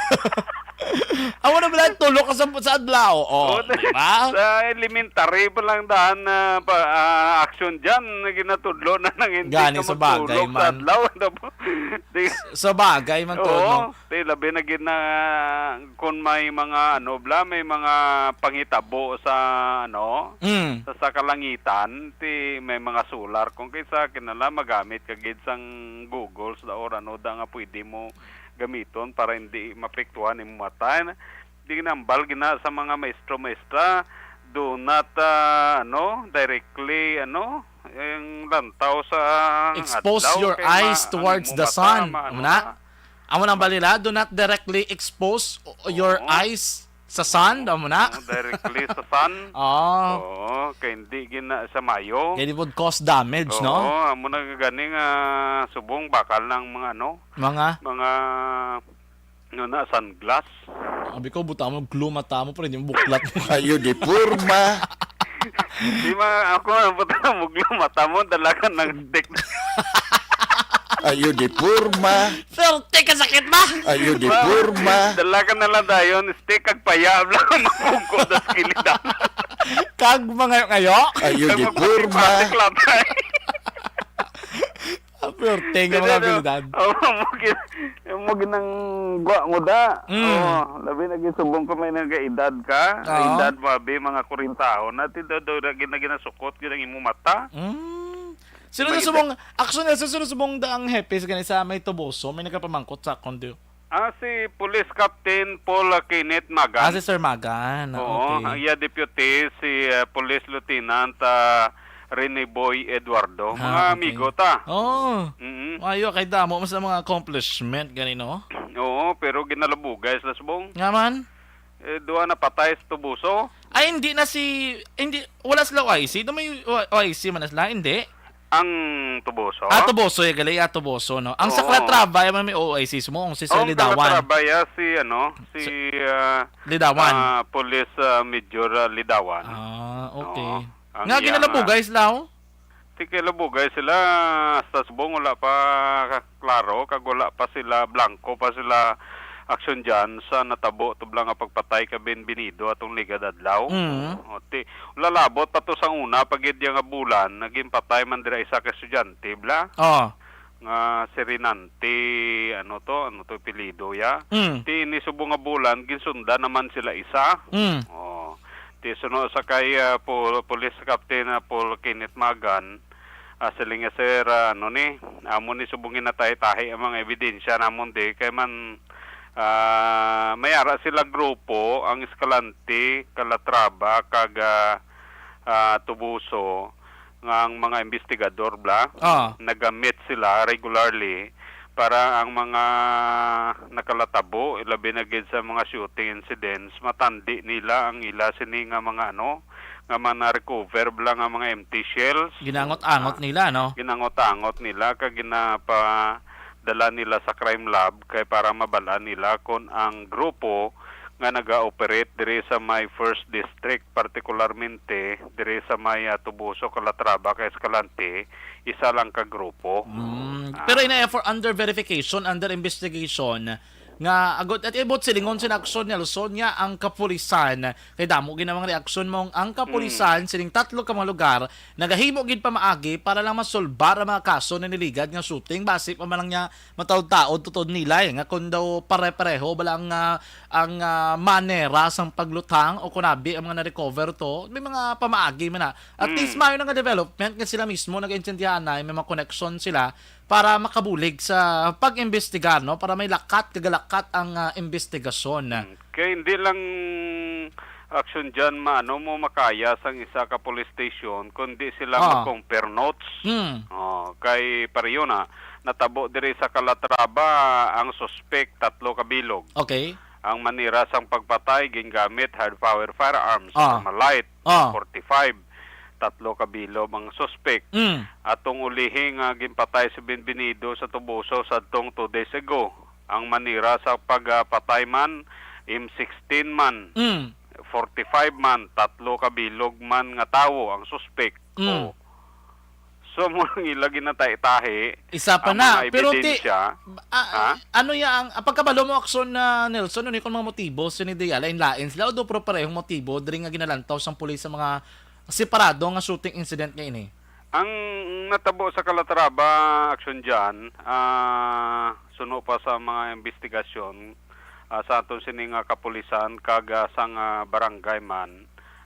amo na bla, tulog ka sa, sa adlaw. Oh, Oh, di ba? sa elementary pa lang daan na pa, ah, action dyan, na ginatudlo na nang hindi Gani ka sa bagay magtulog sa man. adlaw. Di, Sa bagay man to, Oo. no? Ti, labi na gid na kung may mga, ano, bla, may mga pangitabo sa, ano, Mm. sa, sa kalangitan, ti may mga solar. Kung kaysa kinala, magamit ka gid sang goggles da or ano da nga pwede mo gamiton para hindi mapektuhan imong mata. Di ginambal gina sa mga maestro-maestra, do not, ah, ano, directly, ano, yung lantaw sa Expose adlaw your kay eyes ma-, ang towards imong the mata, sun. maano Amo na? ka. Amo nang balila, do not directly expose o-, your Oo. eyes sa sun, amo na? Oo, directly sa sun. Oo. Oo, kay hindi gina sa mayo. Kay di pod cause damage, no? Oo, amo na gani nga subong bakal ng mga ano, Mga? mga, ano na, sunglass. Abi ko, buta mo, glue mata mo, pero hindi mo buklat. Ayo di porma. Di ba, ako, ang puta mo, glue mata mo, dala ka ng stick. Ayo di porma. Pero, teka, sakit ba? Ayo di Ba, porma. dala ka na lang dayon, stick, kag paya, bla, mapungko, das kilidan. Kag mga ngayo? Ayo Kag di magpati-pati porma. Lang tayo. Ah, purting nga mga Dili, no? abilidad. Oo, mo gin-, mo ginang gwa nguda. Mm. Oo, labi na gid subong ko may nagaedad ka. Oo. Edad mo, abi, mga kwarenta na. Ti do, do, do, gina-, ginasukot gid ang imong mata. Mm. Sino May sa subong, actually, sino sa subong da ang hepes gani sa may Tuboso? May nagapamangkot sa akon, di. Ah, si Police Captain Paul, ah, Kenneth Magan. Ah, si Sir Magan. Oo, Okay. ang iya deputy, si, ah, Police Lieutenant, ah, Rene Boy Eduardo. Ah, Mga okay. amigo ta. Oo. Mm-mm. Maayo, kay damo man sa mga accomplishment, gani, no? Oo, pero ginalabugay sila subong. Nga man? Eh, duha na patay sa Tubuso. Ay, hindi na si, hindi, wala sila O I C. Doon may O I C man na sila, hindi? Ang Tubuso? Ah, Tubuso, ya, gali, ah, Tubuso, no? Ang sa Oo. Calatrava, ya, may O I C mo, ang si Sir Oh, ang Lidawan. Calatrava, ya, si, ano, si, Sa ah, Lidawan. ah, Police, ah, Major, ah, Lidawan. Ah, okay. Oo. Ang Nga, iya ginalabugay nga sila, oh? Ti kay labugay sila, sa subong wala pa ka-, klaro, kag wala pa sila, blanco pa sila aksyon dyan sa natabo tubla nga pagpatay ka Bienvenido atong ligad adlaw. Mm. O, ti, lalabot pa to sang una, pa gid nga bulan, naging patay man dira isa ka estudyante, bla? Oh. Nga si Renante, ano to, ano to, apelyido, ya? Mm. Ti, ni subong nga bulan, ginsunda naman sila isa. Mm. Oh. Ti suno sa kay, ah, Pol-, Police Captain, ah, Paul Kenneth Magan, ah, siling nga, "Sir, ah, ano ni, amo ni subong ginatahi-tahi ang mga ebidensya namon di kay man, ah, may ara sila grupo, ang Escalante, Calatrava, kag, ah, ah, Tubuso, nga ang mga investigador, bla, Ah. nagamit sila regularly para ang mga nakalatabo, labi na gid sa mga shooting incidents, matandi nila ang ila sini nga mga ano, nga mga na-recover bla nga mga empty shells. Ginangot-angot Ah, nila, no? ginangot-angot nila kag ginapadala nila sa crime lab kay para mabal-an nila kon ang grupo nga naga-operate diri sa may First District, partikularmente diri sa may, ah, Tubuso, Calatrava, kag Escalante, isa lang ka grupo. Mm, Ah. pero ina for under verification, under investigation, nga agod at ibot silingon sin aksyon, Nelson, nga ang kapulisan, kay damo ginawang reaksyon mong ang kapulisan Mm. sining tatlo ka mga lugar nagahimo gid pamaagi para lang masolbar ang mga kaso na niligad nga shooting, basi pa man lang niya mataod-taod, tutod nila, eh, nga kung daw pare-pareho bala ang, ah, ang, ah, manera sang pagluthang o kunabi ang mga na-recover to, may mga pamaagi man na. At Mm. least, maayo na nga development nga sila mismo nag-intindihan na, may mga connection sila para makabulig sa pag-imbestigar, no? Para may lakat, kagalakat ang, ah, investigasyon. Mm. Kay hindi lang, Aksyon dyan, maano mo makaya sang isa ka police station kung di sila Ah. mag-compare notes? Hmm. Oh, kay pareho na, natabo diri sa Calatrava ang suspek, tatlo ka bilog. Okay. Ang manira sang pagpatay, gingamit high power firearms, Ah. Armalite, Ah. forty-five, tatlo ka bilog ang suspek. Mm. Atong ulihi nga ginpatay si Bienvenido sa Toboso sadtong two days ago. Ang manira sa pagpatay man, M sixteen man, Mm. forty-five man, tatlo ka bilog man nga tawo ang suspek. Mm. Oh. So, mo nang ila ginatahi-tahi Isa pa ang na. mga Pero ti-, ebidensya. a-, Ha? ano ya ang, ang pagkabalo mo, Akson, na Nelson, ano yung mga motibo sini diya? Lain-lain sila o do pero parehong motibo diri nga ginalantaw sang pulis sa mga separado nga shooting incident nga ini? Ang natabo sa Calatrava, Aksyon Jan, ah, suno pa sa mga investigasyon, ah, sa aton sini nga kapulisan kag, ah, sang, ah, barangay man,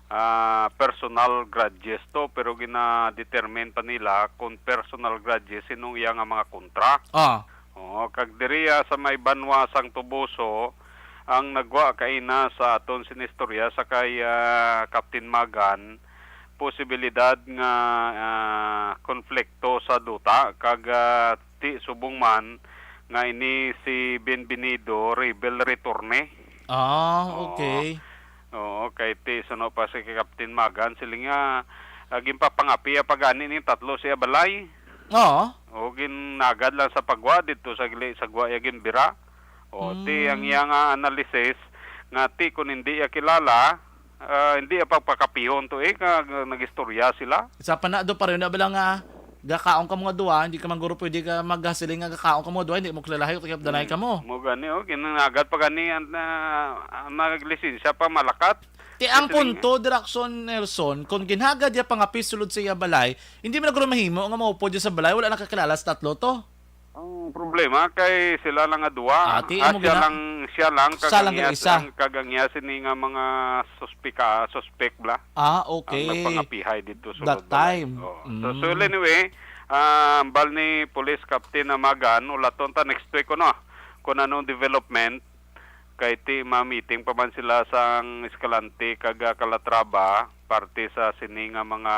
ah, personal grudges to, pero gina-determine pa nila kung personal grudges sinong iya nga mga kontra. Ah. Oo, kag diri, ah, sa may banwa sang Toboso, ang nagwa kaina sa aton sinistorya sa kay, ah, Captain Magan, posibilidad nga, ah, konflikto sa duta kag, ah, ti subong man nga ini si Bienvenido Rebel Retorne. Ah, Oo. okay. Oo, kay ti suno pa si Captain Magan, siling nga, ah, ginpapangapi pa gani ning tatlo siya balay. Oo. O, ginagad lang sa pagwa dito sa gili, sa gwa ya ginbira. O, ti ang Mm. iya nga analysis nga ti kung hindi ya kilala, ah, hindi ya pagpakapihon to eh, nga, nga nag-istorya sila. Sa panado pa rin na ba lang nga gakaon ka mga duwa, hindi ka man guro pwede ka maghasiling nga gakaon ka mga duwa, hindi mo kilalahay o kaya danay ka mo. Mm, mo gani, oh, ginagad pa gani ang, ah, ang naglisensya pa malakat. Ti ang Listening, punto, Direction Nelson, kung ginhagad ya pangapi sulod sa iya balay, hindi man guro mahimo nga maupod ya sa balay, wala nakakilala sa tatlo to. Ang problema kay sila lang nga duwa. Ah, ti Ah, amo siya gina-, lang, siya lang, siya lang kagangyas isa. lang, kagangya sini nga mga suspika, suspek bla. Ah, Ang okay. nagpangapihay dito That sulod balay. time. Oh. So, so Mm. anyway, ah, ambal ni Police Captain Amagan, ulaton ta next week, ano, kung anong development, kay ti ma-meeting pa man sila sang Escalante kag, ah, Calatrava, parte sa sini nga mga,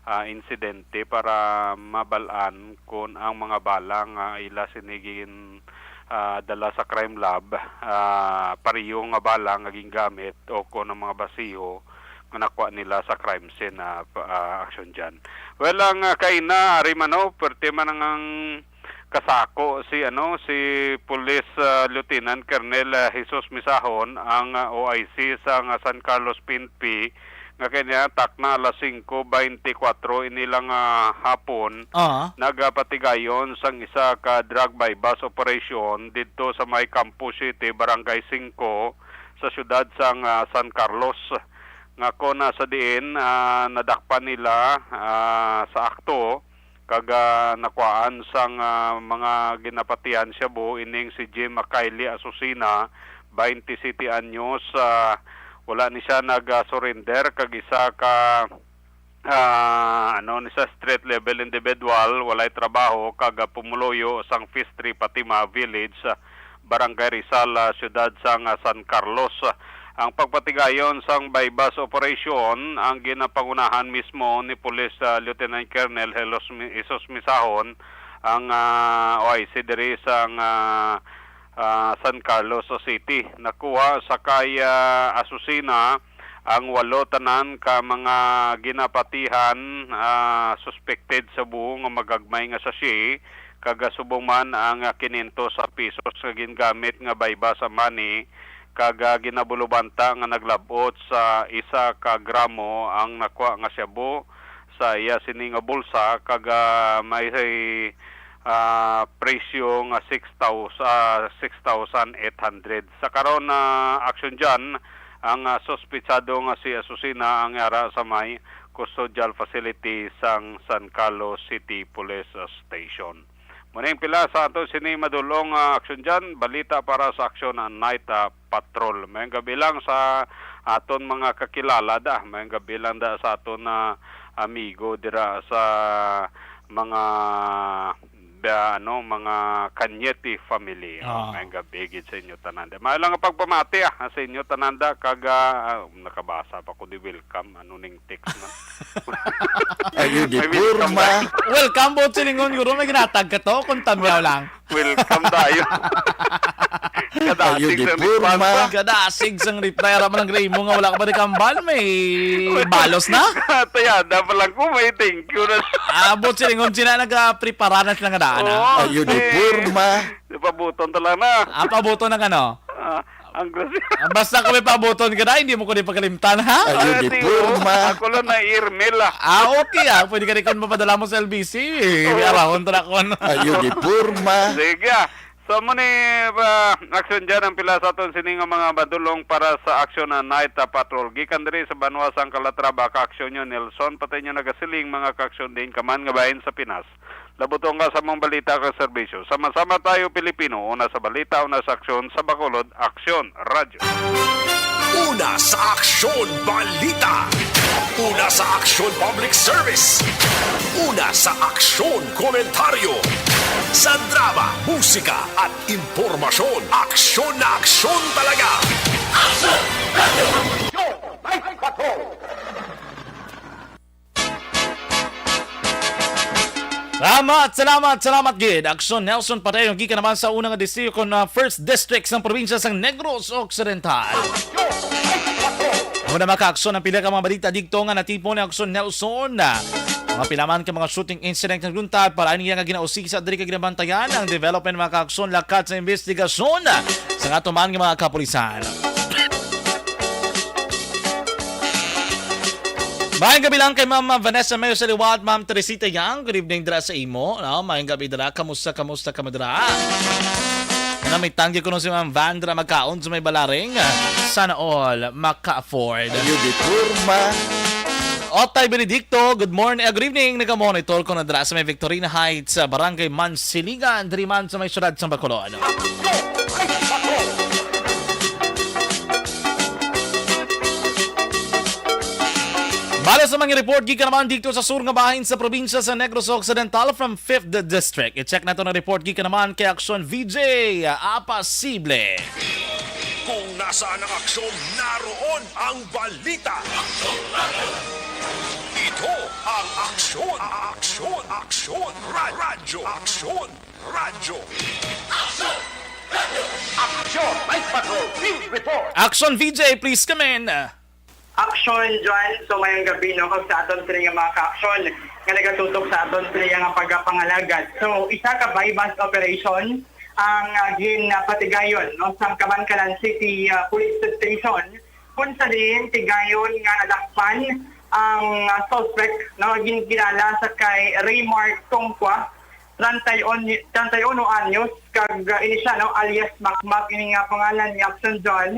ah, insidente para mabal-an kon ang mga bala nga ila sini gin, ah, dala sa crime lab, ah, pareho nga bala nga gingamit o kon ang mga basiho nga nakuha nila sa crime scene, ah, pa-, ah, action dyan. Well, ang, ah, kaina, ari man, no, pwerte man ang, ang kasako si, ano, si Police, ah, Lieutenant Colonel, ah, Jesus Misahon, ang, ah, O I C sa nga San Carlos P N P, nga kanya takna alas singko beintikwatro ini lang, ah, hapon, Ah. nagapatigayon sang isa ka drug buy-bust operation didto sa may Campo City, Barangay Singko, sa siyudad sang, ah, San Carlos, nga kon, ah, sa diin, ah, nadakpan nila, ah, sa akto kag, ah, nakuhaan sang, ah, mga ginapatihan shabu ining si Jim Makayli Asusina, twenty-seven anyos, ah, wala ni siya nag-surrender, kag isa ka, ah, ano ni sa street level individual, walay trabaho, kag, ah, pumuluyo sang Fistri Fatima Village, ah, Barangay Rizal, ah, siyudad sang, ah, San Carlos. Ang pagpatigayon sang buy-bust operation ang ginapangunahan mismo ni Police, ah, Lieutenant Colonel Helos Mi-, Jesus Misahon, ang, ah, O I C diri sang, ah, ah, San Carlos City. Nakuha sa kay, ah, Asusina ang walo tanan ka mga ginapatihan, ah, suspected shabu nga magagmay nga sachet, kag subong man ang, ah, kinyentos pesos nga gingamit nga buy-bust money, kag, ah, ginabulubanta nga naglab-ot sa isa ka gramo ang nakuha nga shabu sa iya sini nga bulsa, kag, ah, may, ah, presyo nga six thousand, ah, six thousand eight hundred. Sa karon na aksyon dyan, ang, ah, suspitsado nga si Asusina ang ara sa may custodial facility sang San Carlos City Police Station. Muna yung pila sa ato sini madulong, ah, aksyon dyan. Balita para sa aksyon, ah, Night, ah, Patrol. Mayong gabi lang sa aton mga kakilala da. Mayong gabi lang da sa aton na amigo dira sa mga the, ano, mga Cañete family. Oh, ah, maayong gabi gid sa inyo tanan. Maayo lang nga pagpamati, ah, sa inyo tanan da, kag, ah, ah, nakabasa pa ko di welcome, ano ning text man. Ayun, di welcome forma. Welcome, Boss Silingon, guro, may ginatag ka to, kung tamyaw lang. Welcome tayo. Kadasig sa forma. Kadasig sang reply, ara man ang gray mo nga wala ka pa di kambal, may balos na. Tayada pa lang ko, may thank you na. Abot silingon sila, nagaprepara na sila nga daan, ha? Oo, ayun, di forma. Pabuton ta lang na. Ah, pabuton ang ano? Ah, ang grasya. Ah, basta kung may pabuton ka na, hindi mo ko di pagkalimtan, ha? Ayun, di forma. Ako lang na email, ah. Ah, okay, ah. Pwede ka rin kung mapadala mo sa L B C. Oo. May arahon ta na kung ano. Ayun, di forma. Sige, ah. So, amo ni, ah, aksyon dyan ang pila sa aton sini nga mga madulong para sa aksyon na night, ah, patrol. Gikan diri sa banwa sang Calatrava, kaaksyon nyo, Nelson, patay nyo nagasiling, mga kaaksyon din ka man nga bahin sa Pinas. Labuton ka sa mga balita kag serbisyo. Sama-sama tayo, Pilipino. Una sa balita, una sa aksyon, sa Bacolod, Aksyon, Radyo. Una sa aksyon, balita. Una sa aksyon, public service. Una sa aksyon, komentaryo. Sa drama, musika, at impormasyon, aksyon na aksyon talaga. Aksyon! Aksyon! Night Patrol! Salamat, salamat, salamat gid. Aksyon Nelson Patay, gikan naman sa unang distrito kon, ah, first district sang probinsya sang Negros Occidental. Amo na, mga kaaksyon, ang pila ka mga balita dito nga natipon ni Aksyon Nelson. Ah, mga pila man ka mga shooting incident nga luntad, para ini nga ginausisa diri kag ginabantayan ang development, mga kaaksyon, lakat sa investigasyon sa nga tuman nga mga kapulisan. Maayong gabi lang kay Ma'am Vanessa Mayo sa liwat, Ma'am Teresita Yang. Good evening dira sa imo, no? Maayong gabi dira. Kamusta, kamusta kamo dira? Namitang gyud kuno si Ma'am Vandra magkaon sa may Balaring. Sana all maka-afford. Ayun, di forma. Otay Benedicto, good morning, ah, good evening. Naga-monitor ko na dira sa may Victorina Heights, sa Barangay Mansiligan, diri man sa may siyudad sang Bacolod. Bala sa mga report, gikan naman dito sa sur nga bahin sa probinsya sa Negros Occidental from fifth District. I-check nato ang report gikan naman kay Aksyon V J Apasible. Kung nasaan ang aksyon, naroon ang balita. Ito ang Aksyon, Aksyon, Aksyon, Ra-, Radyo, Aksyon, Radyo. Aksyon! Radyo! Aksyon! Night Patrol! News Report! Aksyon V J, please come in. Aksyon, John. So, maayong gabi, no, kag sa aton sini nga mga ka-aksyon nga nagatutok sa aton sini nga pagpangalagad. So, isa ka buy-bust operation ang, ah, ginpatigayon, no, sa Kabankalan City, ah, Police Station, kung sa diin tigayon nga nadakpan ang, ah, suspect, no, ginkilala sa kay Raymar Tongkwa, treinta y uno, treinta y uno anyos, kag, ah, ini siya, no, alias Makmak, ini nga pangalan ni Aksyon John,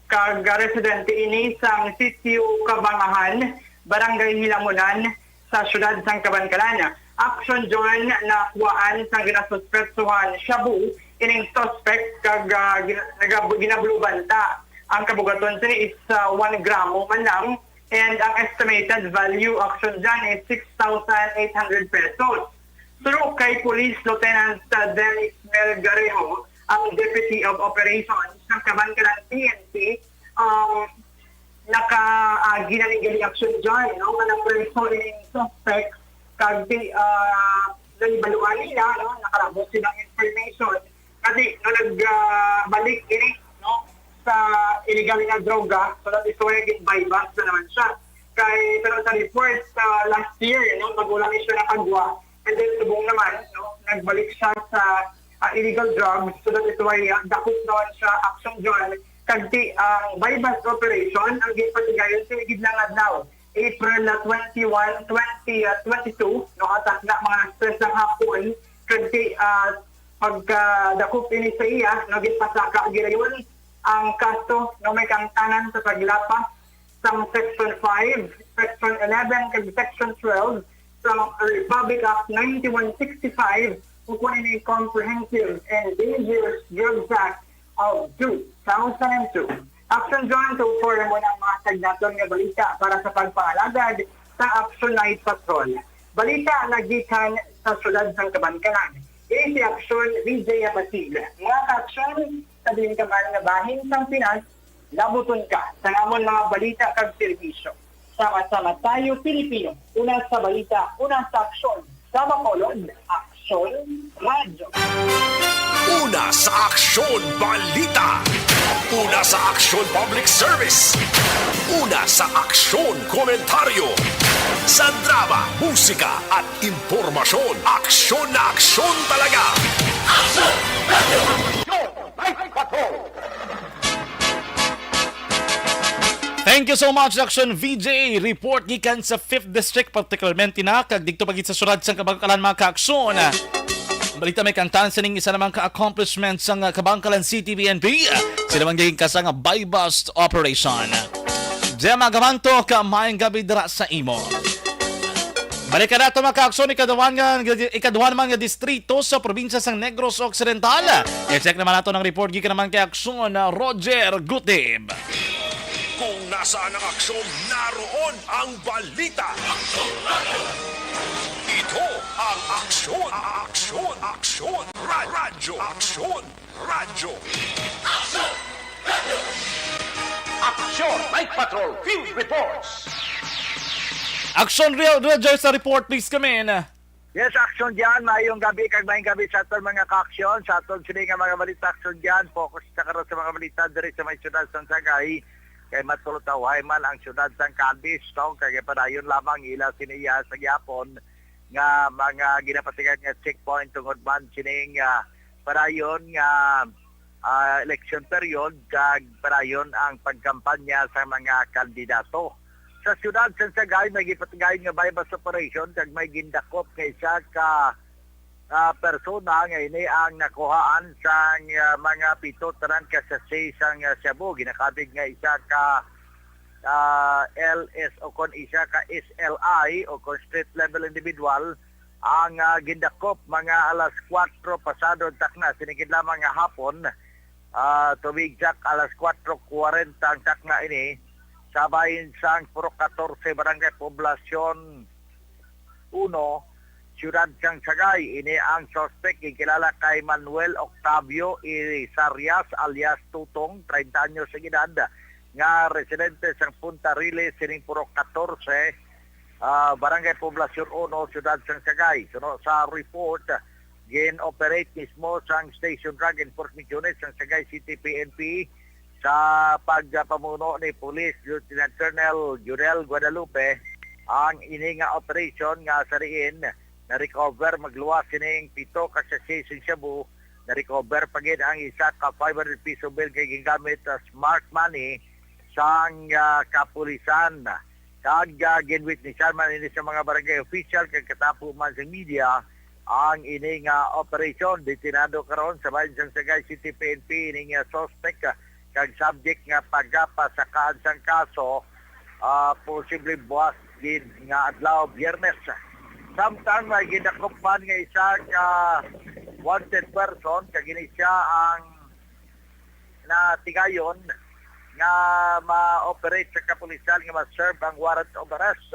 kag, ah, residente ini sang Sitio Kabangahan, Barangay Hilamunan, sa siyudad sang Kabankalan. Aksyon John, nakuhaan sang ginasuspetsuhan shabu ining suspect kag, ah, gina-, nagab-, ginabluban ta. Ang kabugaton sini is, ah, one gramo man lang, and ang estimated value, Aksyon John, is six thousand eight hundred pesos. Through kay Police Lieutenant, ah, Dennis Melgarejo, ang Deputy of Operations sa Kabankalan P N P, um, naka, ah, ginaling-galing aksyon dyan, no? Nga napreso ning suspect, kag di, ah, nahibaluan nila, no? Nakalabot silang information. Kasi, no, nag, ah, balik ini, no? Sa illegal nga droga, so that is why gin-buy-bust na naman siya. Kay, pero sa report, ah, last year, no? Bago lang siya nakagwa, and then, subong naman, no? Nagbalik siya sa, ah, illegal drugs, so that is why, ah, dakop naman siya, Aksyon John. Kag ti ang buy-bust operation ang ginpatigayon sa igid lang adlaw, April, ah, twenty-one, twenty, ah, twenty-two, no, atak na mga alas tres ng hapon. Kag ti, ah, pagkadakop ini sa iya, no, ginpasaka girayon ang kaso, no, may kaangtanan sa paglapas sang Section five, Section eleven, kag Section twelve sa Republic Act ninety-one sixty-five, o kung ano yung Comprehensive and Dangerous Drugs Act of two thousand and two. Action John, so for mo ng mga tagnaton nga balita para sa pagpangalagad sa Action Night Patrol. Balita nagikan sa siyudad sang Kabankalan. Kay si Aksyon, V J Abasib. Mga ka-Aksyon, sa bilin ka man nga bahin sang Pinas, labuton ka sa amon mga balita kag serbisyo. Sama-sama tayo, Pilipino. Una sa balita, una sa aksyon. Sa Bacolod, Aksyon Radyo. Una sa aksyon, balita. Una sa aksyon, public service. Una sa aksyon, komentaryo. Sa drama, musika, at impormasyon, aksyon na aksyon talaga. Aksyon! Radyo! Aksyon! Live Patrol! Thank you so much, Action V J. Report gikan sa Fifth District, particularmente na kag didto pa gid sa siyudad sang Kabankalan, mga ka-aksyon. Balita may kantan sining isa naman ka accomplishment sang Kabankalan City P N P. Sila man gid kasa nga buy-bust operation. Gemma Gamanto, ka maayong gabi dira sa imo. Balik ka nato, mga ka-aksyon, ikaduhan nga, ikaduhan man nga distrito sa probinsya sang Negros Occidental. I-check naman nato ang report gikan naman kay Aksyon, Roger Gutib. Kung nasaan ang aksyon, naroon ang balita. Ito ang Aksyon, Aksyon, Aksyon, Ra- Radyo Aksyon. Radyo. Aksyon! Radyo! Aksyon! Night Patrol Field Reports! Aksyon Real Real Joy sa report, please come in. Yes, Aksyon Jan. Maayong gabi kag maayong gabi sa aton mga ka-aksyon. Sa aton sini nga mga balita, Aksyon Jan, focus ta karon sa mga balita diri sa may siyudad sang Sagay. Kay matulog-awhay man ang siyudad sang Cadiz, no? Kay padayon lamang ila siniya sa gihapon nga mga ginapatigan nga checkpoint tungod man sining, ah, padayon nga, ah, election period kag padayon ang pagkampanya sa mga kandidato. Sa siyudad sa Sagay, may gipatigayon nga buy-bust operation kag may gindakop nga isa ka, ah, persona nga ini ang nakuhaan sang, ah, mga pito tanan ka sachet sang, ah, shabu. Ginakabig nga isa ka, ah, L S o kon isa ka S L I o kon street level individual ang, ah, gindakop mga alas kuwatro pasado ang takna, sining lamang nga hapon, ah, to be exact, alas kuwatro kwarenta ang takna ini, sa bahin sang Purok katorse, Barangay Poblacion uno, Siyudad sang Sagay. Ini ang suspect, gikilala kay Manuel Octavio Isarias alias Tutong, treinta anyos ang edad, nga residente sang Punta Riles sining Purok katorse, ah, Barangay Poblacion uno, Siyudad sang Sagay. Suno sa report, gin-operate mismo sang Station Drug Enforcement Unit sang Sagay City P N P sa pagpamuno ni Police Lieutenant Colonel Junel Guadalupe ang ini nga operation, nga sa diin na-recover magluwas sining pito ka sachet sing shabu. Na-recover pa gid ang isa ka five hundred piso bill kay gingamit as marked money sang, ah, kapulisan. Kag, ah, ginwitnisan man ini sa mga barangay official kag katapo man sa media ang ini nga operasyon. Detenado karon sa bahin sang Sagay City P N P ini nga suspect, ah, kag subject nga pagapasakaan sang kaso, ah, posible buwas gid nga adlaw, Biyernes. Samtang may gindakop man nga isa ka wanted person, kag ini siya ang natigayon nga ma-operate sa kapulisan nga ma-serve ang warrant of arrest.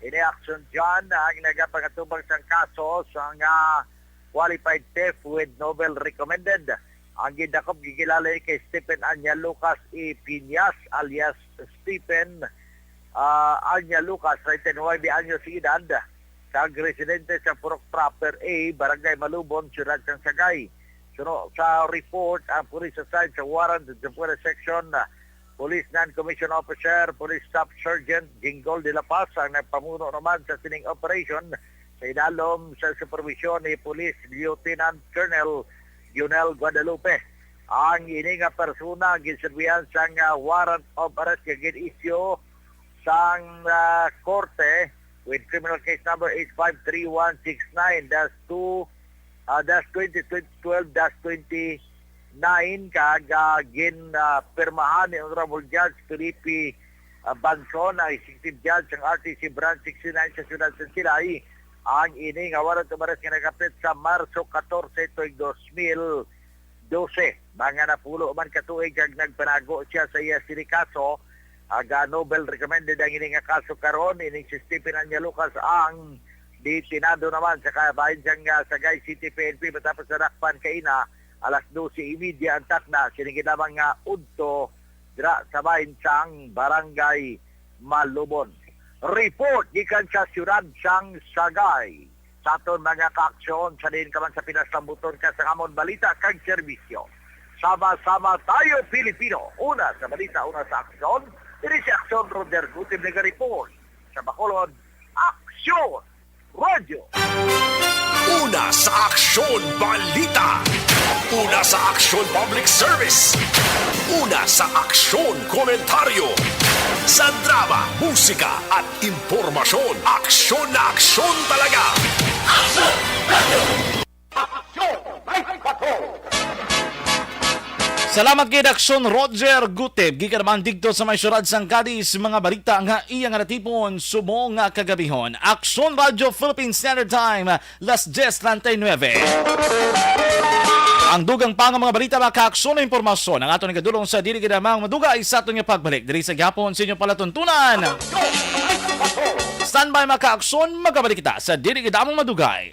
Ini Action John ang nagapangatubang sang kaso sa nga qualified theft with novel recommended. Ang gindakop gikilala kay Stephen Anya Lucas E. Piñas alias Stephen, ah, Anya Lucas, treinta y nuebe anyos ang edad, kag residente sa Purok Proper A, Barangay Malubon, Siyudad sang Sagay. Suno sa report, ang police assigned sa warrant sa Puerto Section, ah, Police Non-Commissioned Officer, Police Staff Sergeant Jinggol de la Paz ang nagpamuno naman sa sining operation sa idalom sa supervision ni Police Lieutenant Colonel Junel Guadalupe. Ang ini nga persona ginserbihan sang, ah, warrant of arrest nga gin-issue sang, ah, korte with criminal case number H five three one six nine dash two, ah, dash twenty twelve dash twenty-nine, kag, ah, gin, ah, pirmahan ni Honorable Judge Felipe, ah, Banson, ang executive judge sang R T C Branch sixty-nine sa Siyudad sa Silay. Ang ini nga warrant of arrest nga nakapit sa Marso katorse tuig dos mil dose. Mga napulo man ka tuig kag nagpanago siya sa iya sini kaso, aga novel recommended ang ini nga kaso karon. Ining si Stephen Anya Lucas ang Detenado naman sa kabahin sang, ah, Sagay City P N P matapos nadakpan kaina alas dose y media ang takna. Sini gid lamang nga udto dira sa bahin sang Barangay Malubon. Report gikan sa siyudad sang Sagay. Sa aton mga kaaksyon, sa diin ka man sa Pinas, lambuton ka sang amon balita kag serbisyo. Sama-sama tayo, Pilipino. Una sa balita, una sa aksyon. Diri si Aksyon Roger Gutib naga-report. Sa Bacolod, Aksyon Radyo. Una sa Aksyon Balita. Una sa Aksyon Public Service. Una sa Aksyon Komentaryo. Sa drama, musika, at impormasyon, aksyon na aksyon talaga. Aksyon Radyo. Aksyon Live Patrol. Salamat kay Aksyon Roger Gutib. Gikan naman didto sa may siyudad sang Cadiz, mga balita nga iya nga natipon subong nga kagabihon. Aksyon Radyo Philippine Standard Time, las diez treinta y nueve. Ang dugang pa nga mga balita, mga kaaksyon, na impormasyon ang aton igadulong sa dili gid lamang madugay sa aton nga pagbalik diri sa gihapon sa inyong palatuntunan. Standby, mga kaaksyon, magabalik kita sa dili gid lamang madugay.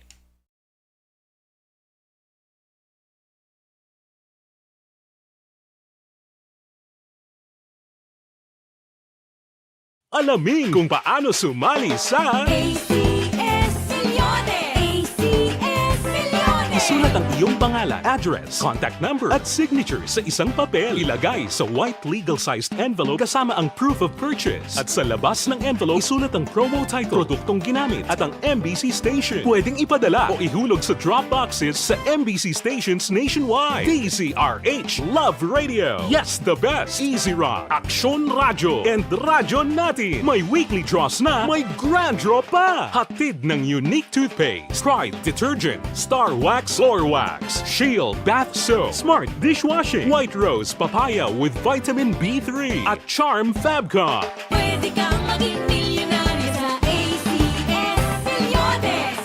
Alamin kung paano sumali sa A C S Milyones. A C S Milyones. Isulat ang iyong pangalan, address, contact number, at signature sa isang papel. Ilagay sa white legal-sized envelope kasama ang proof of purchase. At sa labas ng envelope, isulat ang promo title, produktong ginamit, at ang M B C station. Pwedeng ipadala o ihulog sa drop boxes sa M B C stations nationwide. D Z R H, Love Radio. Yes, the best. Easy Rock, Aksyon Radyo, and Radyo Natin. May weekly draws na, may grand draw pa. Hatid ng Unique Toothpaste, Pride Detergent, Star Wax Floor Wax, Shield Bath Soap, Smart Dishwashing, White Rose Papaya with Vitamin B three, at Charm Fabcon. Pwede kang maging milyonaryo sa A C S Milyones.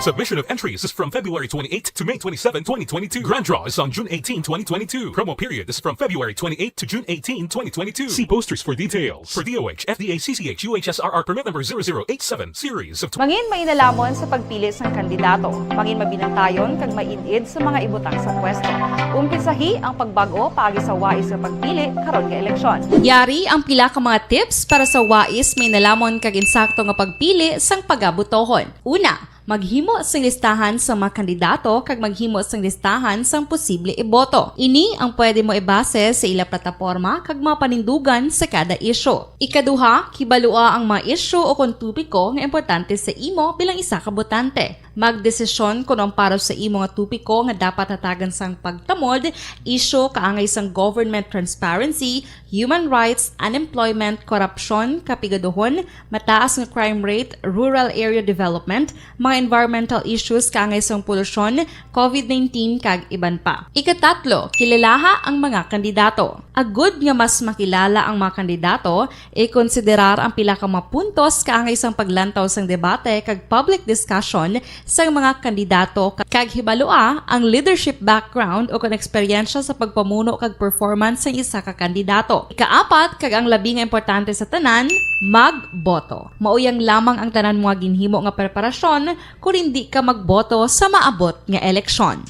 Submission of entries is from February twenty-eighth to May twenty-seven, twenty twenty-two. Grand draw is on June eighteen, twenty twenty-two. Promo period is from February twenty-eighth to June eighteen, twenty twenty-two. See posters for details. For D O H, F D A, C C H, U H S R R permit number zero zero eight seven, series of Mangin mainalaman sa pagpili sang kandidato. Mangin mabinantayon kag maid-id sa mga ibutang sa pwesto. Umpisahi ang pagbag-o paagi sa wais nga pagpili karon nga eleksyon. Yari ang pila ka mga tips para sa wais, mainalamon kag insakto nga pagpili sang pagabotohon. Una, maghimo sing listahan sa mga kandidato kag maghimo sing listahan sang posible iboto. Ini ang pwede mo ibase sa ila plataporma kag mga panindugan sa kada isyu. Ikaduha, kibalua ang mga isyu o kon topiko nga importante sa imo bilang isa ka botante. Magdesisyon kon ang para sa imo nga topiko nga dapat hatagan sang pagtamod, isyu kaangay sang government transparency, human rights, unemployment, korupsyon, kapigaduhon, mataas nga crime rate, rural area development, mga environmental issues kaangay sang polusyon, covid nineteen, kag iban pa. Ikatatlo, kilalaha ang mga kandidato. Agud nga mas makilala ang mga kandidato, ikonsiderar ang pila ka mga puntos kaangay sang paglantaw sang debate kag public discussion sang mga kandidato, kag hibalua ang leadership background o kon eksperyensya sa pagpamuno kag performance sang isa ka kandidato. Ikaapat, kag ang labi nga importante sa tanan, magboto. Mauyang lamang ang tanan mo nga ginhimo nga preparasyon kon indi ka magboto sa maabot nga eleksyon.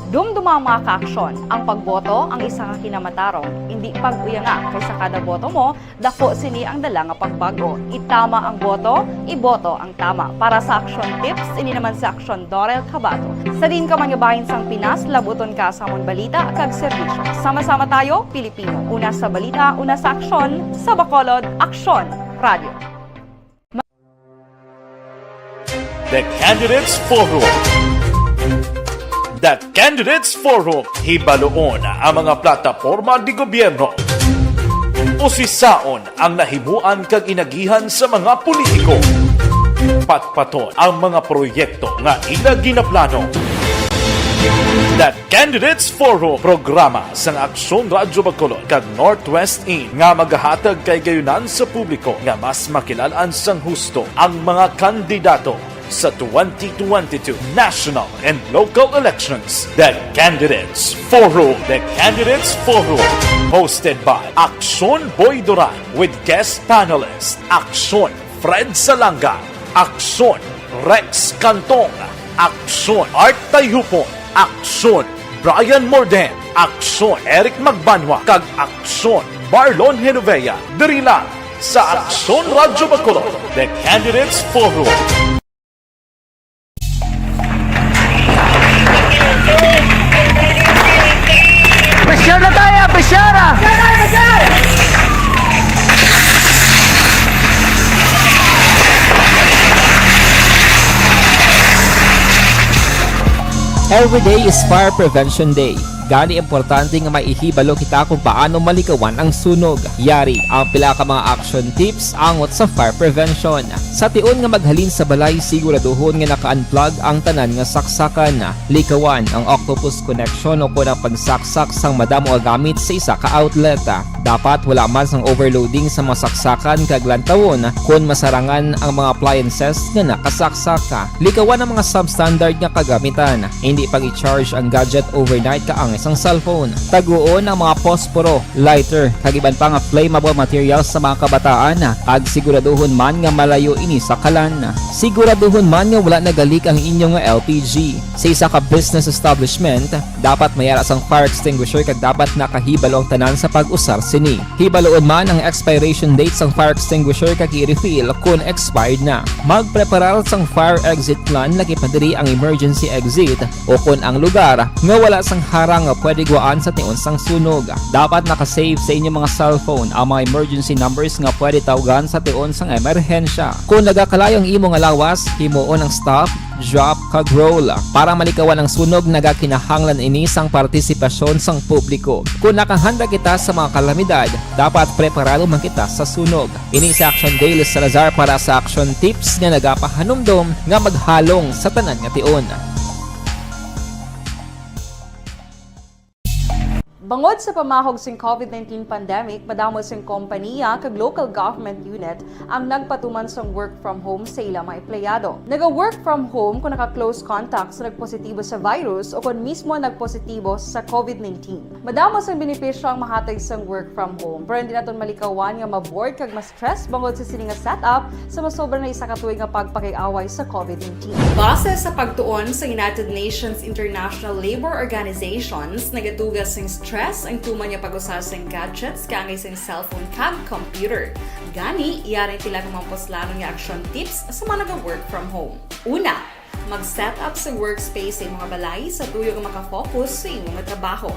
Dumduma, mga kaaksyon, ang pagboto ang isa ka kinamatarong. Indi pag-uyanga, kay sa kada boto mo, daku sini ang dala nga pagbag-o. Itama ang boto, iboto ang tama. Para sa Aksyon Tips, ini naman si Aksyon Dorel Cabato. Sa diin ka man nga bahin sang Pinas, labuton ka sa amon balita kag serbisyo. Sama-sama tayo, Pilipino. Una sa balita, una sa aksyon, sa Bacolod, Aksyon Radio. The Candidates Forum. The Candidates Forum, hibaluon ang mga plataporma de gobyerno. Usisaon ang nahimuan kag inagihan sa mga politiko. Patpaton ang mga proyekto nga ila ginaplano. The Candidates Forum, programa sang Aksyon Radyo Bacolod kag Northwest In nga magahatag kay gayunan sa publiko nga mas makilal-an sang husto ang mga kandidato sa twenty twenty-two national and local elections. The Candidates Forum. The Candidates Forum, hosted by Aksyon Boy Duran with guest panelist Aksyon Fred Salanga, Aksyon Rex Cantong, aksyon. Art Tayhupon, aksyon. Brian Morden, aksyon. Eric Magbanwa, kag aksyon. Marlon Genovea, diri lang sa Aksyon Radyo Bacolod, The Candidates Forum. Pressure na tayo! Pressure na! Every day is Fire Prevention Day. Gani, importante nga may ihibalo kita kung paano malikawan ang sunog. Yari ang pila ka mga action tips angot sa fire prevention. Sa tion nga maghalin sa balay, siguraduhon nga naka-unplug ang tanan nga saksakan. Likawan ang octopus connection o kon ang pagsaksak sang madamo nga gamit sa isa ka outlet. Dapat wala man sang overloading sa mga saksakan kag lantawon kon masarangan ang mga appliances nga nakasaksak. Likawan ang mga substandard nga kagamitan. Hindi pag-i-charge ang gadget overnight kaangay sang cellphone. Taguon ang mga posporo, lighter, kag iban pa nga flammable materials sa mga kabataan, kag siguraduhon man nga malayo ini sa kalan. Siguraduhon man nga wala nagalik ang inyo nga L P G. Sa isa ka business establishment, dapat may ara sang fire extinguisher kag dapat nakahibalo ang tanan sa pag-usar sini. Hibaluon man ang expiration date sang fire extinguisher kag i-refill kon expired na. Magpreparar sang fire exit plan, lakip na diri ang emergency exit o kon ang lugar nga wala sang harang nga pwede gwaan sa tion sang sunog. Dapat naka-save sa inyo mga cellphone ang mga emergency numbers nga pwede tawgan sa tion sang emerhensya. Kon nagakalayo ang imo nga lawas, himuon ang stop, drop, kag roll. Para malikawan ang sunog, nagakinahanglan ini sang partisipasyon sang publiko. Kon nakahanda kita sa mga kalamidad, dapat preparado man kita sa sunog. Ini si Action Dale Salazar para sa Action Tips nga nagapahanumdom nga maghalong sa tanan nga tion. Bangod sa pamahog sing COVID nineteen pandemic, madamo sing kompaniya kag local government unit ang nagpatuman sang work from home sa ila mga empleyado. Naga-work from home kon naka-close contact sa nagpositibo sa virus o kon mismo nagpositibo sa COVID nineteen. Madamo sang benepisyo ang mahatag sang work from home, pero hindi naton malikawan nga ma-bored kag ma-stress bangod sa sini nga setup sa masobra na isa ka tuig nga pagpakig-away sa COVID nineteen. Base sa pagtuon sa United Nations International Labour Organizations, nagatuga sing stress ang tuman nga pag-usa sing gadgets kaangay sing cellphone kag computer. Gani, yari ang pila ka mga puslanon nga action tips sa mga naga-work from home. Una, mag-set up sa workspace sa imo nga balay sa tuyo nga makafocus sa imo nga trabaho.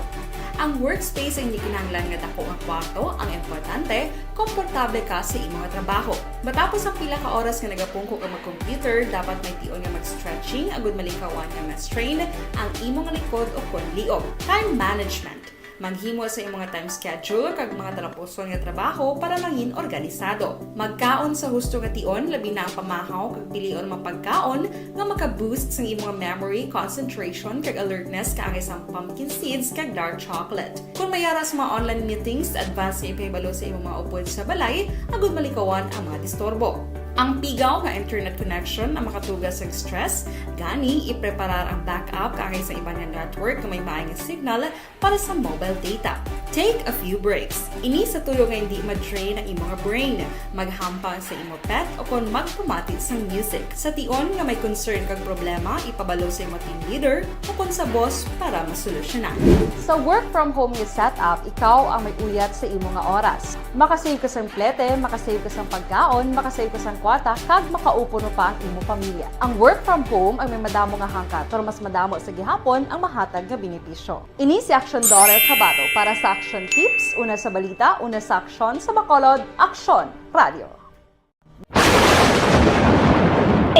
Ang workspace ay hindi kinahanglan nga dako nga kwarto, ang importante, komportable ka sa imo nga trabaho. Matapos ang pila ka oras nga nagapungko ka mag-computer, dapat may tion nga mag-stretching agud malikawan nga ma-strain ang imo nga likod o kon liog. Time management. Maghimo sa imo nga time schedule kag mga talapuson nga trabaho para mangin organisado. Magkaon sa husto nga tion, labi na ang pamahaw kag pilion mga pagkaon nga maka-boost sang imo nga memory, concentration, kag alertness kaangay sang pumpkin seeds kag dark chocolate. Kon may ara sa mga online meetings, advance nga ipahibalo sa imo mga upod sa balay agud malikawan ang mga disturbo. Ang pigaw nga internet connection ang makatuga sang stress, gani ipreparar ang backup kaangay sa iban nga network nga may maayo nga signal para sa mobile data. Take a few breaks. Ini sa tuyo nga hindi ma-drain ang imo nga brain. Maghampang sa imo pet o kon magpamati sang music. Sa tion nga may concern kag problema, ipabalo sa imo team leader o kon sa boss para masolusyonan. Sa work from home nga setup, ikaw ang may uyat sa imo nga oras. Makasave ka sang plete, makasave ka sang pagkaon, makasave ka sang kwarta, kag makaupo pa ang imo pamilya. Ang work from home ang may madamo nga hangkat, pero mas madamo sa gihapon ang mahatag nga benepisyo. Ini si Action Daughter Kabato para sa Action Tips, una sa balita, una sa aksyon, sa Bacolod, Aksyon Radio.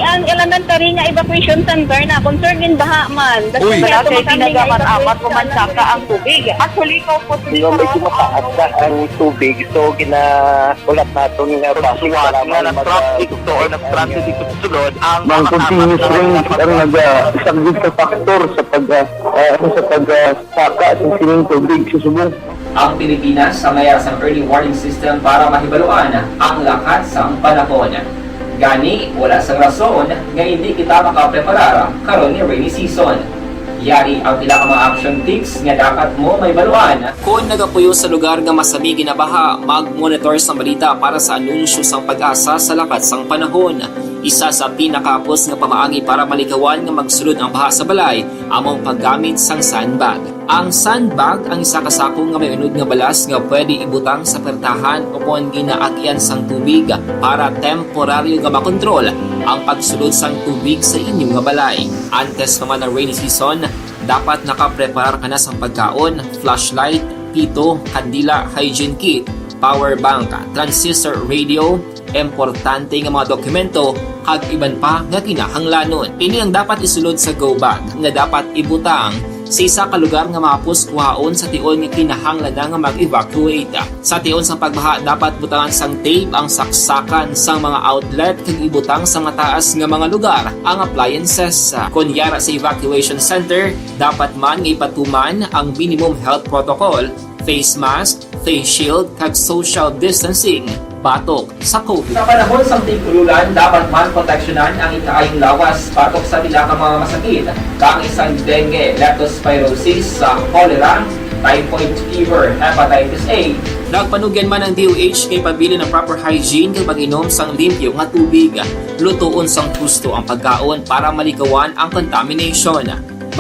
Ang elementary nga evacuation center na concern gin baha man. Uy, wala kay tinaga man amat ko man saka ang tubig. Actually, ko po medyo mataas na ang tubig. So, gina-, ulat naton nga base suwat nga nag-transit to or nag-transit dito sa sulod ang mga continuous rain ang nag-, ah, isa gid ka factor sa pag, ah, ah, sa pag, ah, saka sa sining tubig sa subong. Ang Pilipinas ang may ara sang early warning system para mahibaluan ang lakat sang panahon. Gani, wala sang rason nga hindi kita makapreparar karon nga rainy season. Yari ang pila ka mga action tips nga dapat mo mahibaluan. Kon nagapuyo sa lugar nga masami ginabaha, mag-monitor sang balita para sa anunsyo sang PAGASA sa lakat sang panahon. Isa sa pinakahapos nga pamaagi para malikawan nga magsulod ang baha sa balay amo ang paggamit sang sandbag. Ang sandbag ang isa ka sako nga may unod nga balas nga pwede ibutang sa pertahan o kon ginaagyan sang tubig para temporaryo nga makontrol ang pagsulod sang tubig sa inyo nga balay. Antes pa man ang rainy season, dapat nakapreparar ka na sang pagkaon, flashlight, pito, kandila, hygiene kit, power bank, transistor radio, importante nga mga dokumento, kag iban pa nga kinahanglanon. Ini ang dapat isulod sa go bag nga dapat ibutang sa isa ka lugar nga mahapos kuhaon sa tion nga kinahanglan na nga mag-evacuate. Sa tion sang pagbaha, dapat butangan sang tape ang saksakan sang mga outlet kag ibutang sa mataas nga mga lugar ang appliances. Kon yara sa evacuation center, dapat man nga ipatuman ang minimum health protocol, face mask, face shield, kag social distancing batok sa COVID. Sa panahon sang tig-ululan, dapat man proteksyonan ang ikaayong lawas batok sa pila ka mga masakit, kaangay sang dengue, leptospirosis, sa cholera, typhoid fever, hepatitis A. Nagpanugyan man ang D O H nga ipabilin ang proper hygiene kag mag-inom sang limpyo nga tubig. Lutoon sang husto ang pagkaon para malikawan ang contamination.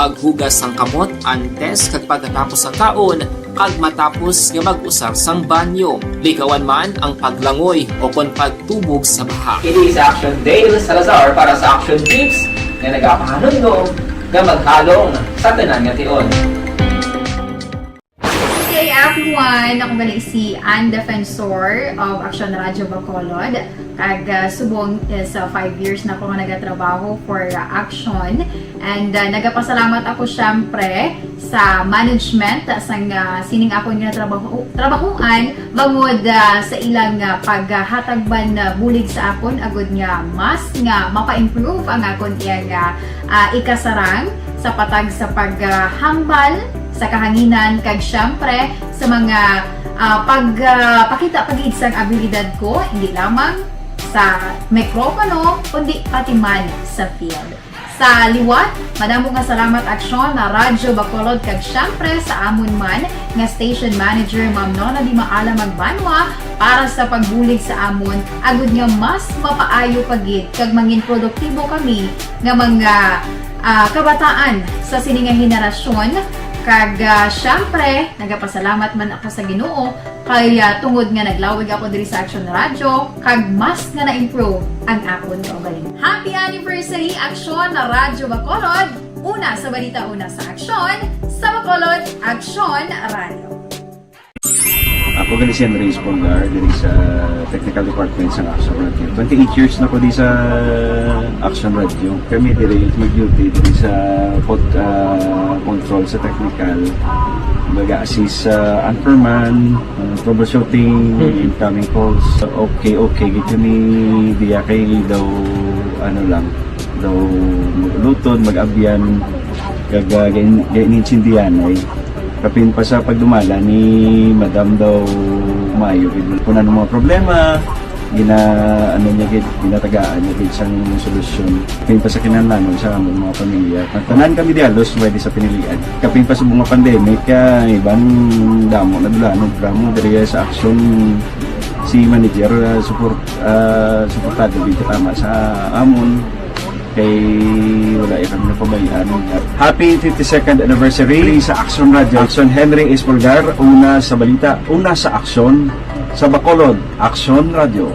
Maghugas sang kamot antes kag pagkatapos sang kaon kag matapos nga mag-usar sang banyo. Likawan man ang paglangoy o kon pagtubog sa baha. Kini sa Action Dale Salazar para sa Action Tips nga nagapahanumdom nga maghalong sa tanan nga tion. Good day, everyone! Ako gali si Ann Defensor of Action Radio Bacolod. Kag, ah, subong is, ah, five years na ako nga nagatrabaho for, ah, Action. And, ah, nagapasalamat ako, syempre, sa management, ah, sang, ah, sining akon nga trabaho, trabahuan, bangod, ah, sa ilang, ah, paghatag man, ah, bulig sa akon, agud nga mas nga mapa-improve ang akon iya nga, ah, ikasarang sa patag sa paghambal sa kahanginan, kag, syempre, sa mga, ah, pag, ah, pakita pa gid sang abilidad ko, hindi lamang sa mikropono, kundi pati man sa field. Sa liwat, madamo nga salamat, Aksyon, na Radyo Bacolod, kag syempre sa amon man nga station manager, Ma'am Nona Di Maala Magbanwa, para sa pagbulig sa amon, agud nga mas mapaayo pa gid kag mangin produktibo kami nga mga, ah, kabataan sa sini nga henerasyon. Kag, ah, syempre, nagapasalamat man ako sa Ginoo kay, ah, tungod nga naglawig ako diri sa Action Radio, kag mas nga na-improve ang akon kaugalingon. Happy anniversary, Action Radyo Bacolod! Una sa balita, una sa aksyon, sa Bacolod, Action Radio. Ako gali si Andres Polgar, diri sa Technical Department sa Action Radio. Twenty-eight years na ko di sa Action Radio. Kami diri mag-duty diri sa pod-, ah, control sa technical. Mag-assist sa anchorman, ah, troubleshooting, incoming calls. Okay, okay gid kami diya kay daw, ano lang, daw mag-ulutod, mag-abyan, kag, ah, gain-, gain-, intindihan ay. Kapin pa sa pagdumala ni Madam daw maayo gid. Kung ano mga problema, gina-, ano niya gid, ginatagaan niya gid sang solusyon. Kapin pa sa kinahanglanon sa among mga pamilya. Nagtanan kami di halos pwede sa pinilian. Kapin pa sa mga pandemic, ah, iban damo na dula, ano, drama diri sa Action si manager, ah, support, ah, suportado gid katama sa amon. Kay wala ya kami napabayaan. Happy fifty-second anniversary sa Action Radio. Action Henry Espolgar, una sa balita, una sa aksyon, sa Bacolod, Action Radio.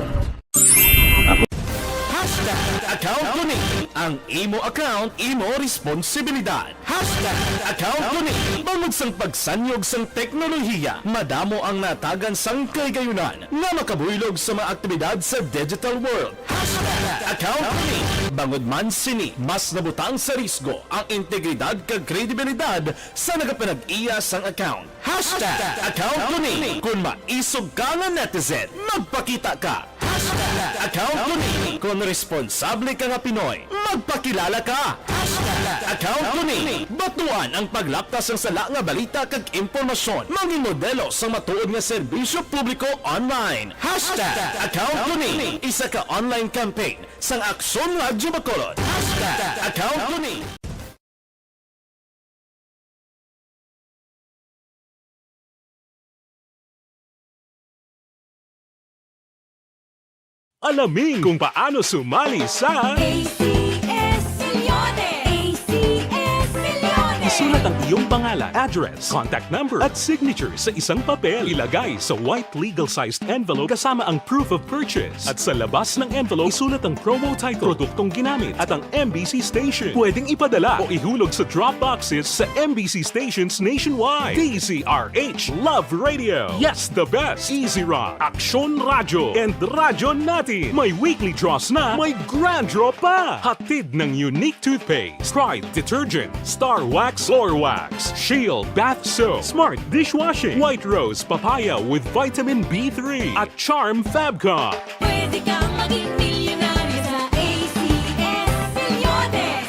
Hashtag account ko ni. Ang imo account, imo responsibilidad. Hashtag account ko ni. Bangod sang pagsanyog sang teknolohiya, madamo ang natagan sang kahigayunan nga makabuylog sa mga aktibidad sa digital world. Hashtag account ko ni. Bangod man sini, mas nabutang sa risgo ang integridad kag kredibilidad sa nagapanag-iya sang account. Hashtag account ko ni. Kon maisog ka nga netizen, magpakita ka. Hashtag account ko ni. Kon responsable ka nga Pinoy, magpakilala ka. Hashtag account ko ni. Batuan ang paglaptas sang sala nga balita kag impormasyon. Mangin modelo sang matuod nga serbisyo publiko online. Hashtag account ko ni. Isa ka online campaign sang Aksyon Radyo Bacolod. Hashtag account ko ni. Alamin kung paano sumali sa A C S Milyones! A C S Milyones! Isulat ang iyong pangalan, address, contact number, at signature sa isang papel. Ilagay sa white legal-sized envelope kasama ang proof of purchase. At sa labas ng envelope, isulat ang promo title, produktong ginamit, at ang M B C station. Pwedeng ipadala o ihulog sa drop boxes sa M B C stations nationwide. D Z R H Love Radio. Yes, the best. Easy Rock, Aksyon Radyo, and Radyo Natin. May weekly draws na, may grand draw pa. Hatid ng Unique Toothpaste, Pride Detergent, Star Wax, Floor Wax, Shield Bath Soap, Smart Dishwashing, White Rose Papaya with Vitamin B three, at Charm Fabcon. Pwede kang maging milyonaryo sa A C S Milyones.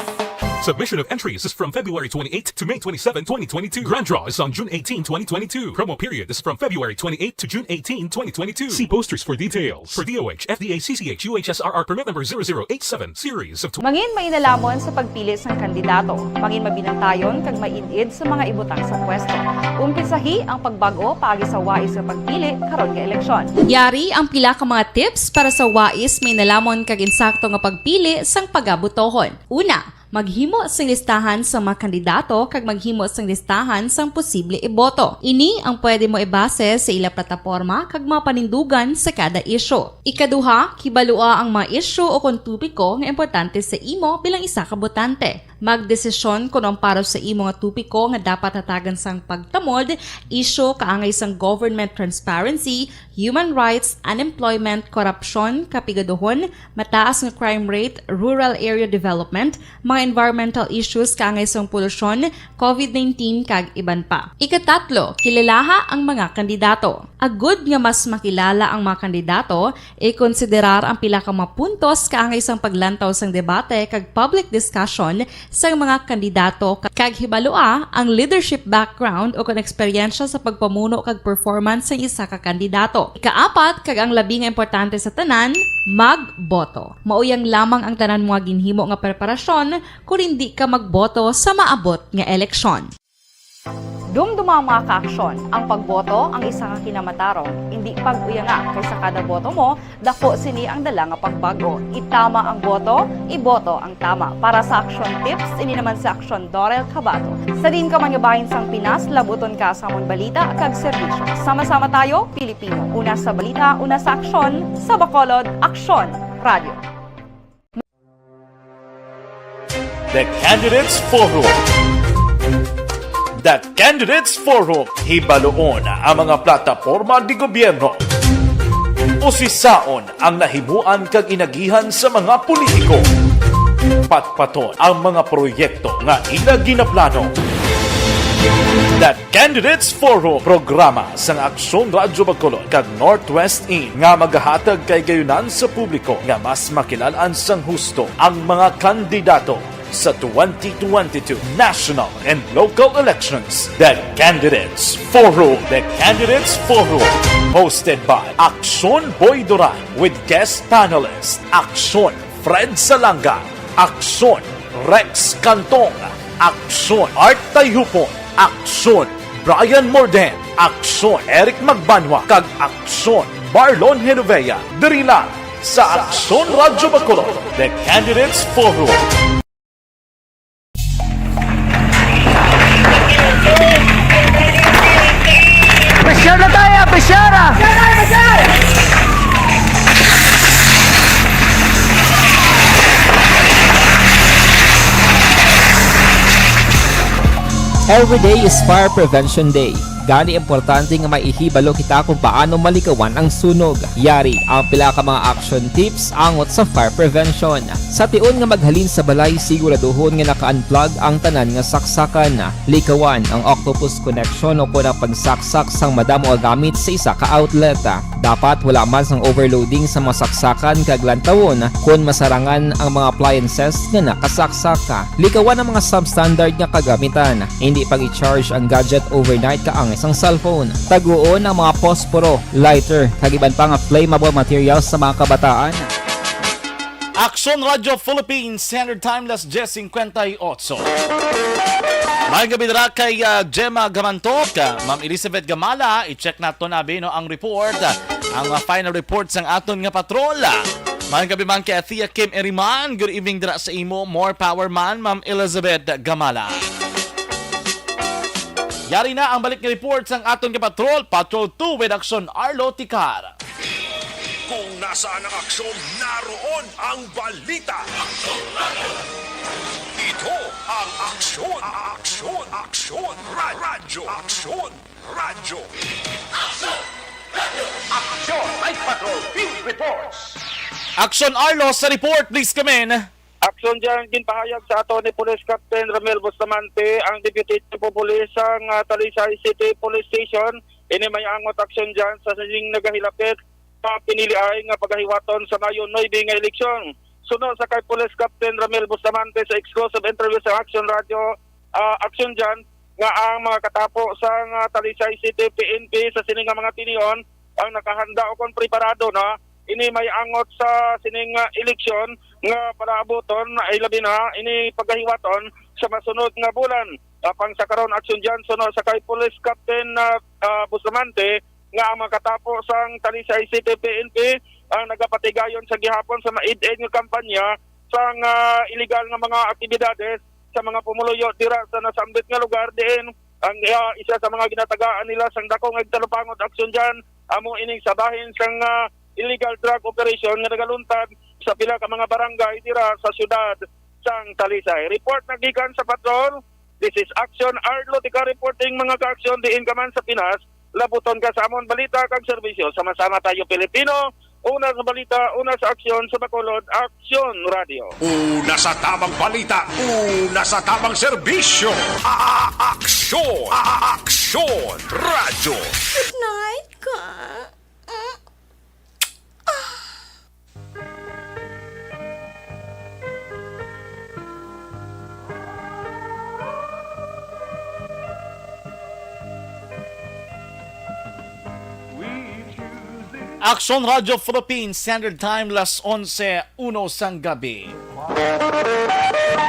Submission of entries is from February twenty-eighth to May twenty-seven, twenty twenty-two. Grand draw is on June eighteen, twenty twenty-two. Promo period is from February twenty-eighth to June eighteen, twenty twenty-two. See posters for details. For D O H, F D A, C C H, U H S R R permit number zero zero eight seven, series of tw- Mangin mainalamon sa pagpili sang kandidato. Mangin mabinantayon kag maid-id sa mga ibutang sa pwesto. Umpisahi ang pagbag-o paagi sa wais nga pagpili karon nga eleksyon. Yari ang pila ka mga tips para sa wais, mainelamon kag insakto nga pagpili sang pagabotohon. Una, maghimo sing listahan sang mga kandidato kag maghimo sing listahan sang posible iboto. Ini ang pwede mo ibase sa ila plataporma kag mga panindugan sa kada isyu. Ikaduha, kibalua ang mga isyu o kon topiko nga importante sa imo bilang isa ka botante. Magdesisyon kon ang para sa imo nga topiko nga dapat hatagan sang pagtamod, isyu kaangay sang government transparency, human rights, unemployment, korupsyon, kapigaduhon, mataas nga crime rate, rural area development, mga environmental issues kaangay sang polusyon, covid nineteen, kag iban pa. Ikatatlo, kilalaha ang mga kandidato. Agud nga mas makilala ang mga kandidato, ikonsiderar ang pila ka mga puntos kaangay sang paglantaw sang debate kag public discussion sang mga kandidato, ka-, kag hibalua ang leadership background o kon eksperyensya sa pagpamuno kag performance sang isa ka kandidato. Ikaapat, kag ang labi nga importante sa tanan, magboto. Mao yang lamang ang tanan mo nga ginhimo nga preparasyon kon indi ka magboto sa maabot nga eleksyon. Dumduma, mga kaaksyon, ang pagboto ang isa ka kinamatarong. Indi pag-uyanga, kay sa kada boto mo, dako sini ang dala nga pagbag-o. Itama ang boto, iboto ang tama. Para sa Aksyon Tips, ini naman si Aksyon Dorel Cabato. Sa diin ka man nga bahin sang Pinas, labuton ka sa amon balita kag serbisyo. Sama-sama tayo, Pilipino. Una sa balita, una sa aksyon, sa Bacolod, Aksyon Radio. The Candidates Forum. The Candidates Forum, hibaluon ang mga plataporma de gobyerno. Usisaon ang nahimuan kag inagihan sa mga politiko. Patpaton ang mga proyekto nga ila ginaplano. The Candidates Forum, programa sang Aksyon Radyo Bacolod kag Northwest In nga magahatag kay gayunan sa publiko nga mas makilal-an sang husto ang mga kandidato sa twenty twenty-two national and local elections. The Candidates Forum. The Candidates Forum, hosted by Aksyon Boy Duran with guest panelist Aksyon Fred Salanga, Aksyon Rex Cantong, Aksyon Art Tayhupon, Aksyon Brian Morden, Aksyon Eric Magbanwa, kag Aksyon Marlon Genovea, diri lang sa Aksyon Radyo Bacolod, The Candidates Forum. Presyar na tayo, presyar, ah! Every day is Fire Prevention Day. Gani, importante nga maihibalo kita kung paano malikawan ang sunog. Yari ang pila ka mga action tips angot sa fire prevention. Sa tion nga maghalin sa balay, siguraduhon nga naka-unplug ang tanan nga saksakan. Likawan ang octopus connection o kon ang pagsaksak sang madamo nga gamit sa isa ka outlet. Dapat wala man sang overloading sa mga saksakan kag lantawon kon masarangan ang mga appliances nga nakasaksak. Likawan ang mga substandard nga kagamitan. Hindi pag-i-charge ang gadget overnight kaangay sang cellphone. Taguon ang mga posporo, lighter, kag iban pa nga flammable materials sa mga kabataan. Aksyon Radyo Philippines Standard Time, las diez cincuenta y ocho. May gabi dira kay, ah, Gemma Gamantok, ah, Ma'am Elizabeth Gamala. I-check nato na, abi, no, ang report, ah, Ang, ah, final report sang aton nga patrol. Maayong gabi man kay Athea Kim Eriman. Good evening dira sa imo. More power man, Ma'am Elizabeth Gamala. Yari na ang balik nga report sang aton nga patrol, Patrol two with Aksyon Arlo Ticar. Kung nasaan ang aksyon, naroon ang balita. Ito ang Aksyon, Aksyon, Aksyon, Ra-, Radyo, Aksyon, Radyo. Aksyon! Night Patrol Field Reports! Aksyon Arlo sa report, please come in. Aksyon dyan, ginpahayag sa ato ni Police Captain Ramel Bustamante, ang Deputy Chief of Police sang, ah, Talisay City Police Station. Ini may angot aksyon dyan sa sining nagahilapit sa piniliay nga pagahiwaton sa Mayo nuebe nga eleksyon. Suno sa kay Police Captain Ramel Bustamante sa exclusive interview sa Aksyon Radio, ah, Aksyon dyan, nga ang mga katapo sang, ah, Talisay City P N P sa sini nga mga tinion ang nakahanda o kon preparado na ini may angot sa sining, ah, eleksyon nga palaabuton, ay labi na ini pagahiwaton sa masunod nga bulan. Apang sa karon, Aksyon dyan, suno sa kay Police Captain, ah, ah, Bustamante, nga ang mga katapo sang Talisay City P N P ang nagapatigayon sa gihapon sa maid-id nga kampanya sang, ah, iligal nga mga aktibidades sa mga pumuluyo dira sa nasambit nga lugar, diin ang, ah, isa sa mga ginatagaan nila sang dako nga igtalupangot, Aksyon dyan, amo ining sa bahin sang, ah, illegal drug operation nga nagaluntad sa pila ka mga barangay dira sa siyudad sang Talisay. Report nagikan sa patrol. This is Aksyon Arlo Tika reporting, mga kaaksyon, diin ka man sa Pinas. Labuton ka sa amon balita kag serbisyo. Sama-sama tayo, Pilipino. Una sa balita, una sa aksyon, sa Bacolod, Aksyon Radio. Una sa tamang balita, una sa tamang serbisyo. A-, a-, aksyon, a-, a-, aksyon, radyo. Good night, ka. Mm. Ah. Aksyon Radio Philippines, Standard Time, las onse uno sang gabi.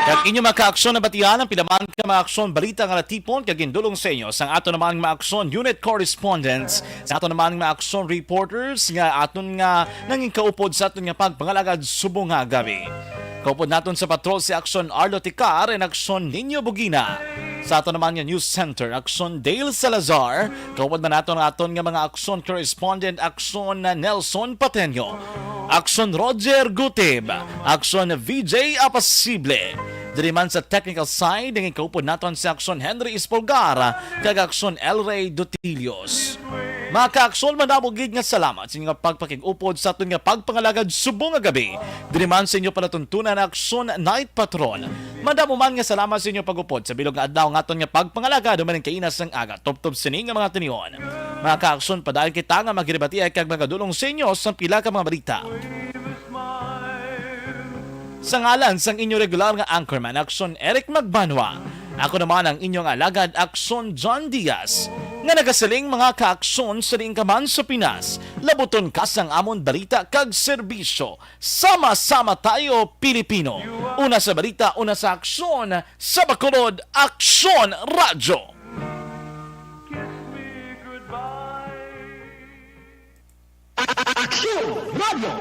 Kag inyo mga kaaksyon nabatian ang pinaman ka mga aksyon balita nga natipon kag gindulong sa inyo sang ato naman mga aksyon unit correspondents, sa ato naman mga aksyon reporters nga aton nga nangin kaupod sa aton nga pagpangalagad subong nga gabi. Kaupod naton sa patrol si Aksyon Arlo Ticar and Aksyon Nino Bugina. Sa ato naman nga news center, Aksyon Dale Salazar. Kaupod man naton ang aton nga mga aksyon correspondent, Aksyon Nelson Pateño, Aksyon Roger Gutib, Aksyon V J Apasible. Diri man sa technical side, ang ikaupod naton si Aksyon Henry Espolgar kag Aksyon El Rey Dutilios. Mga kaaksyon, madamo gid nga salamat sa inyo nga pagpakig-upod sa aton nga pagpangalagad subong nga gabi. Diri man sa inyo palatuntunan, Aksyon Night Patrol. Madamo man nga salamat sa inyo pag-upod sa bilog nga adlaw nga aton nga pagpangalagad human ang kaina sang aga. Tubtob sini nga mga tinion, mga kaaksyon, padayon kita nga magiribatiay kag magadulong sa inyo sa pila ka mga balita. Sa ngalan sang inyo regular nga anchorman, Aksyon Eric Magbanwa, ako naman ang inyong alagad, Aksyon John Diaz, nga nagasiling, mga kaaksyon, sa diin ka man sa Pinas, labuton ka sang amon balita kag serbisyo. Sama-sama tayo, Pilipino. Una sa balita, una sa aksyon, sa Bacolod, Aksyon Radyo. Aksyon Radyo.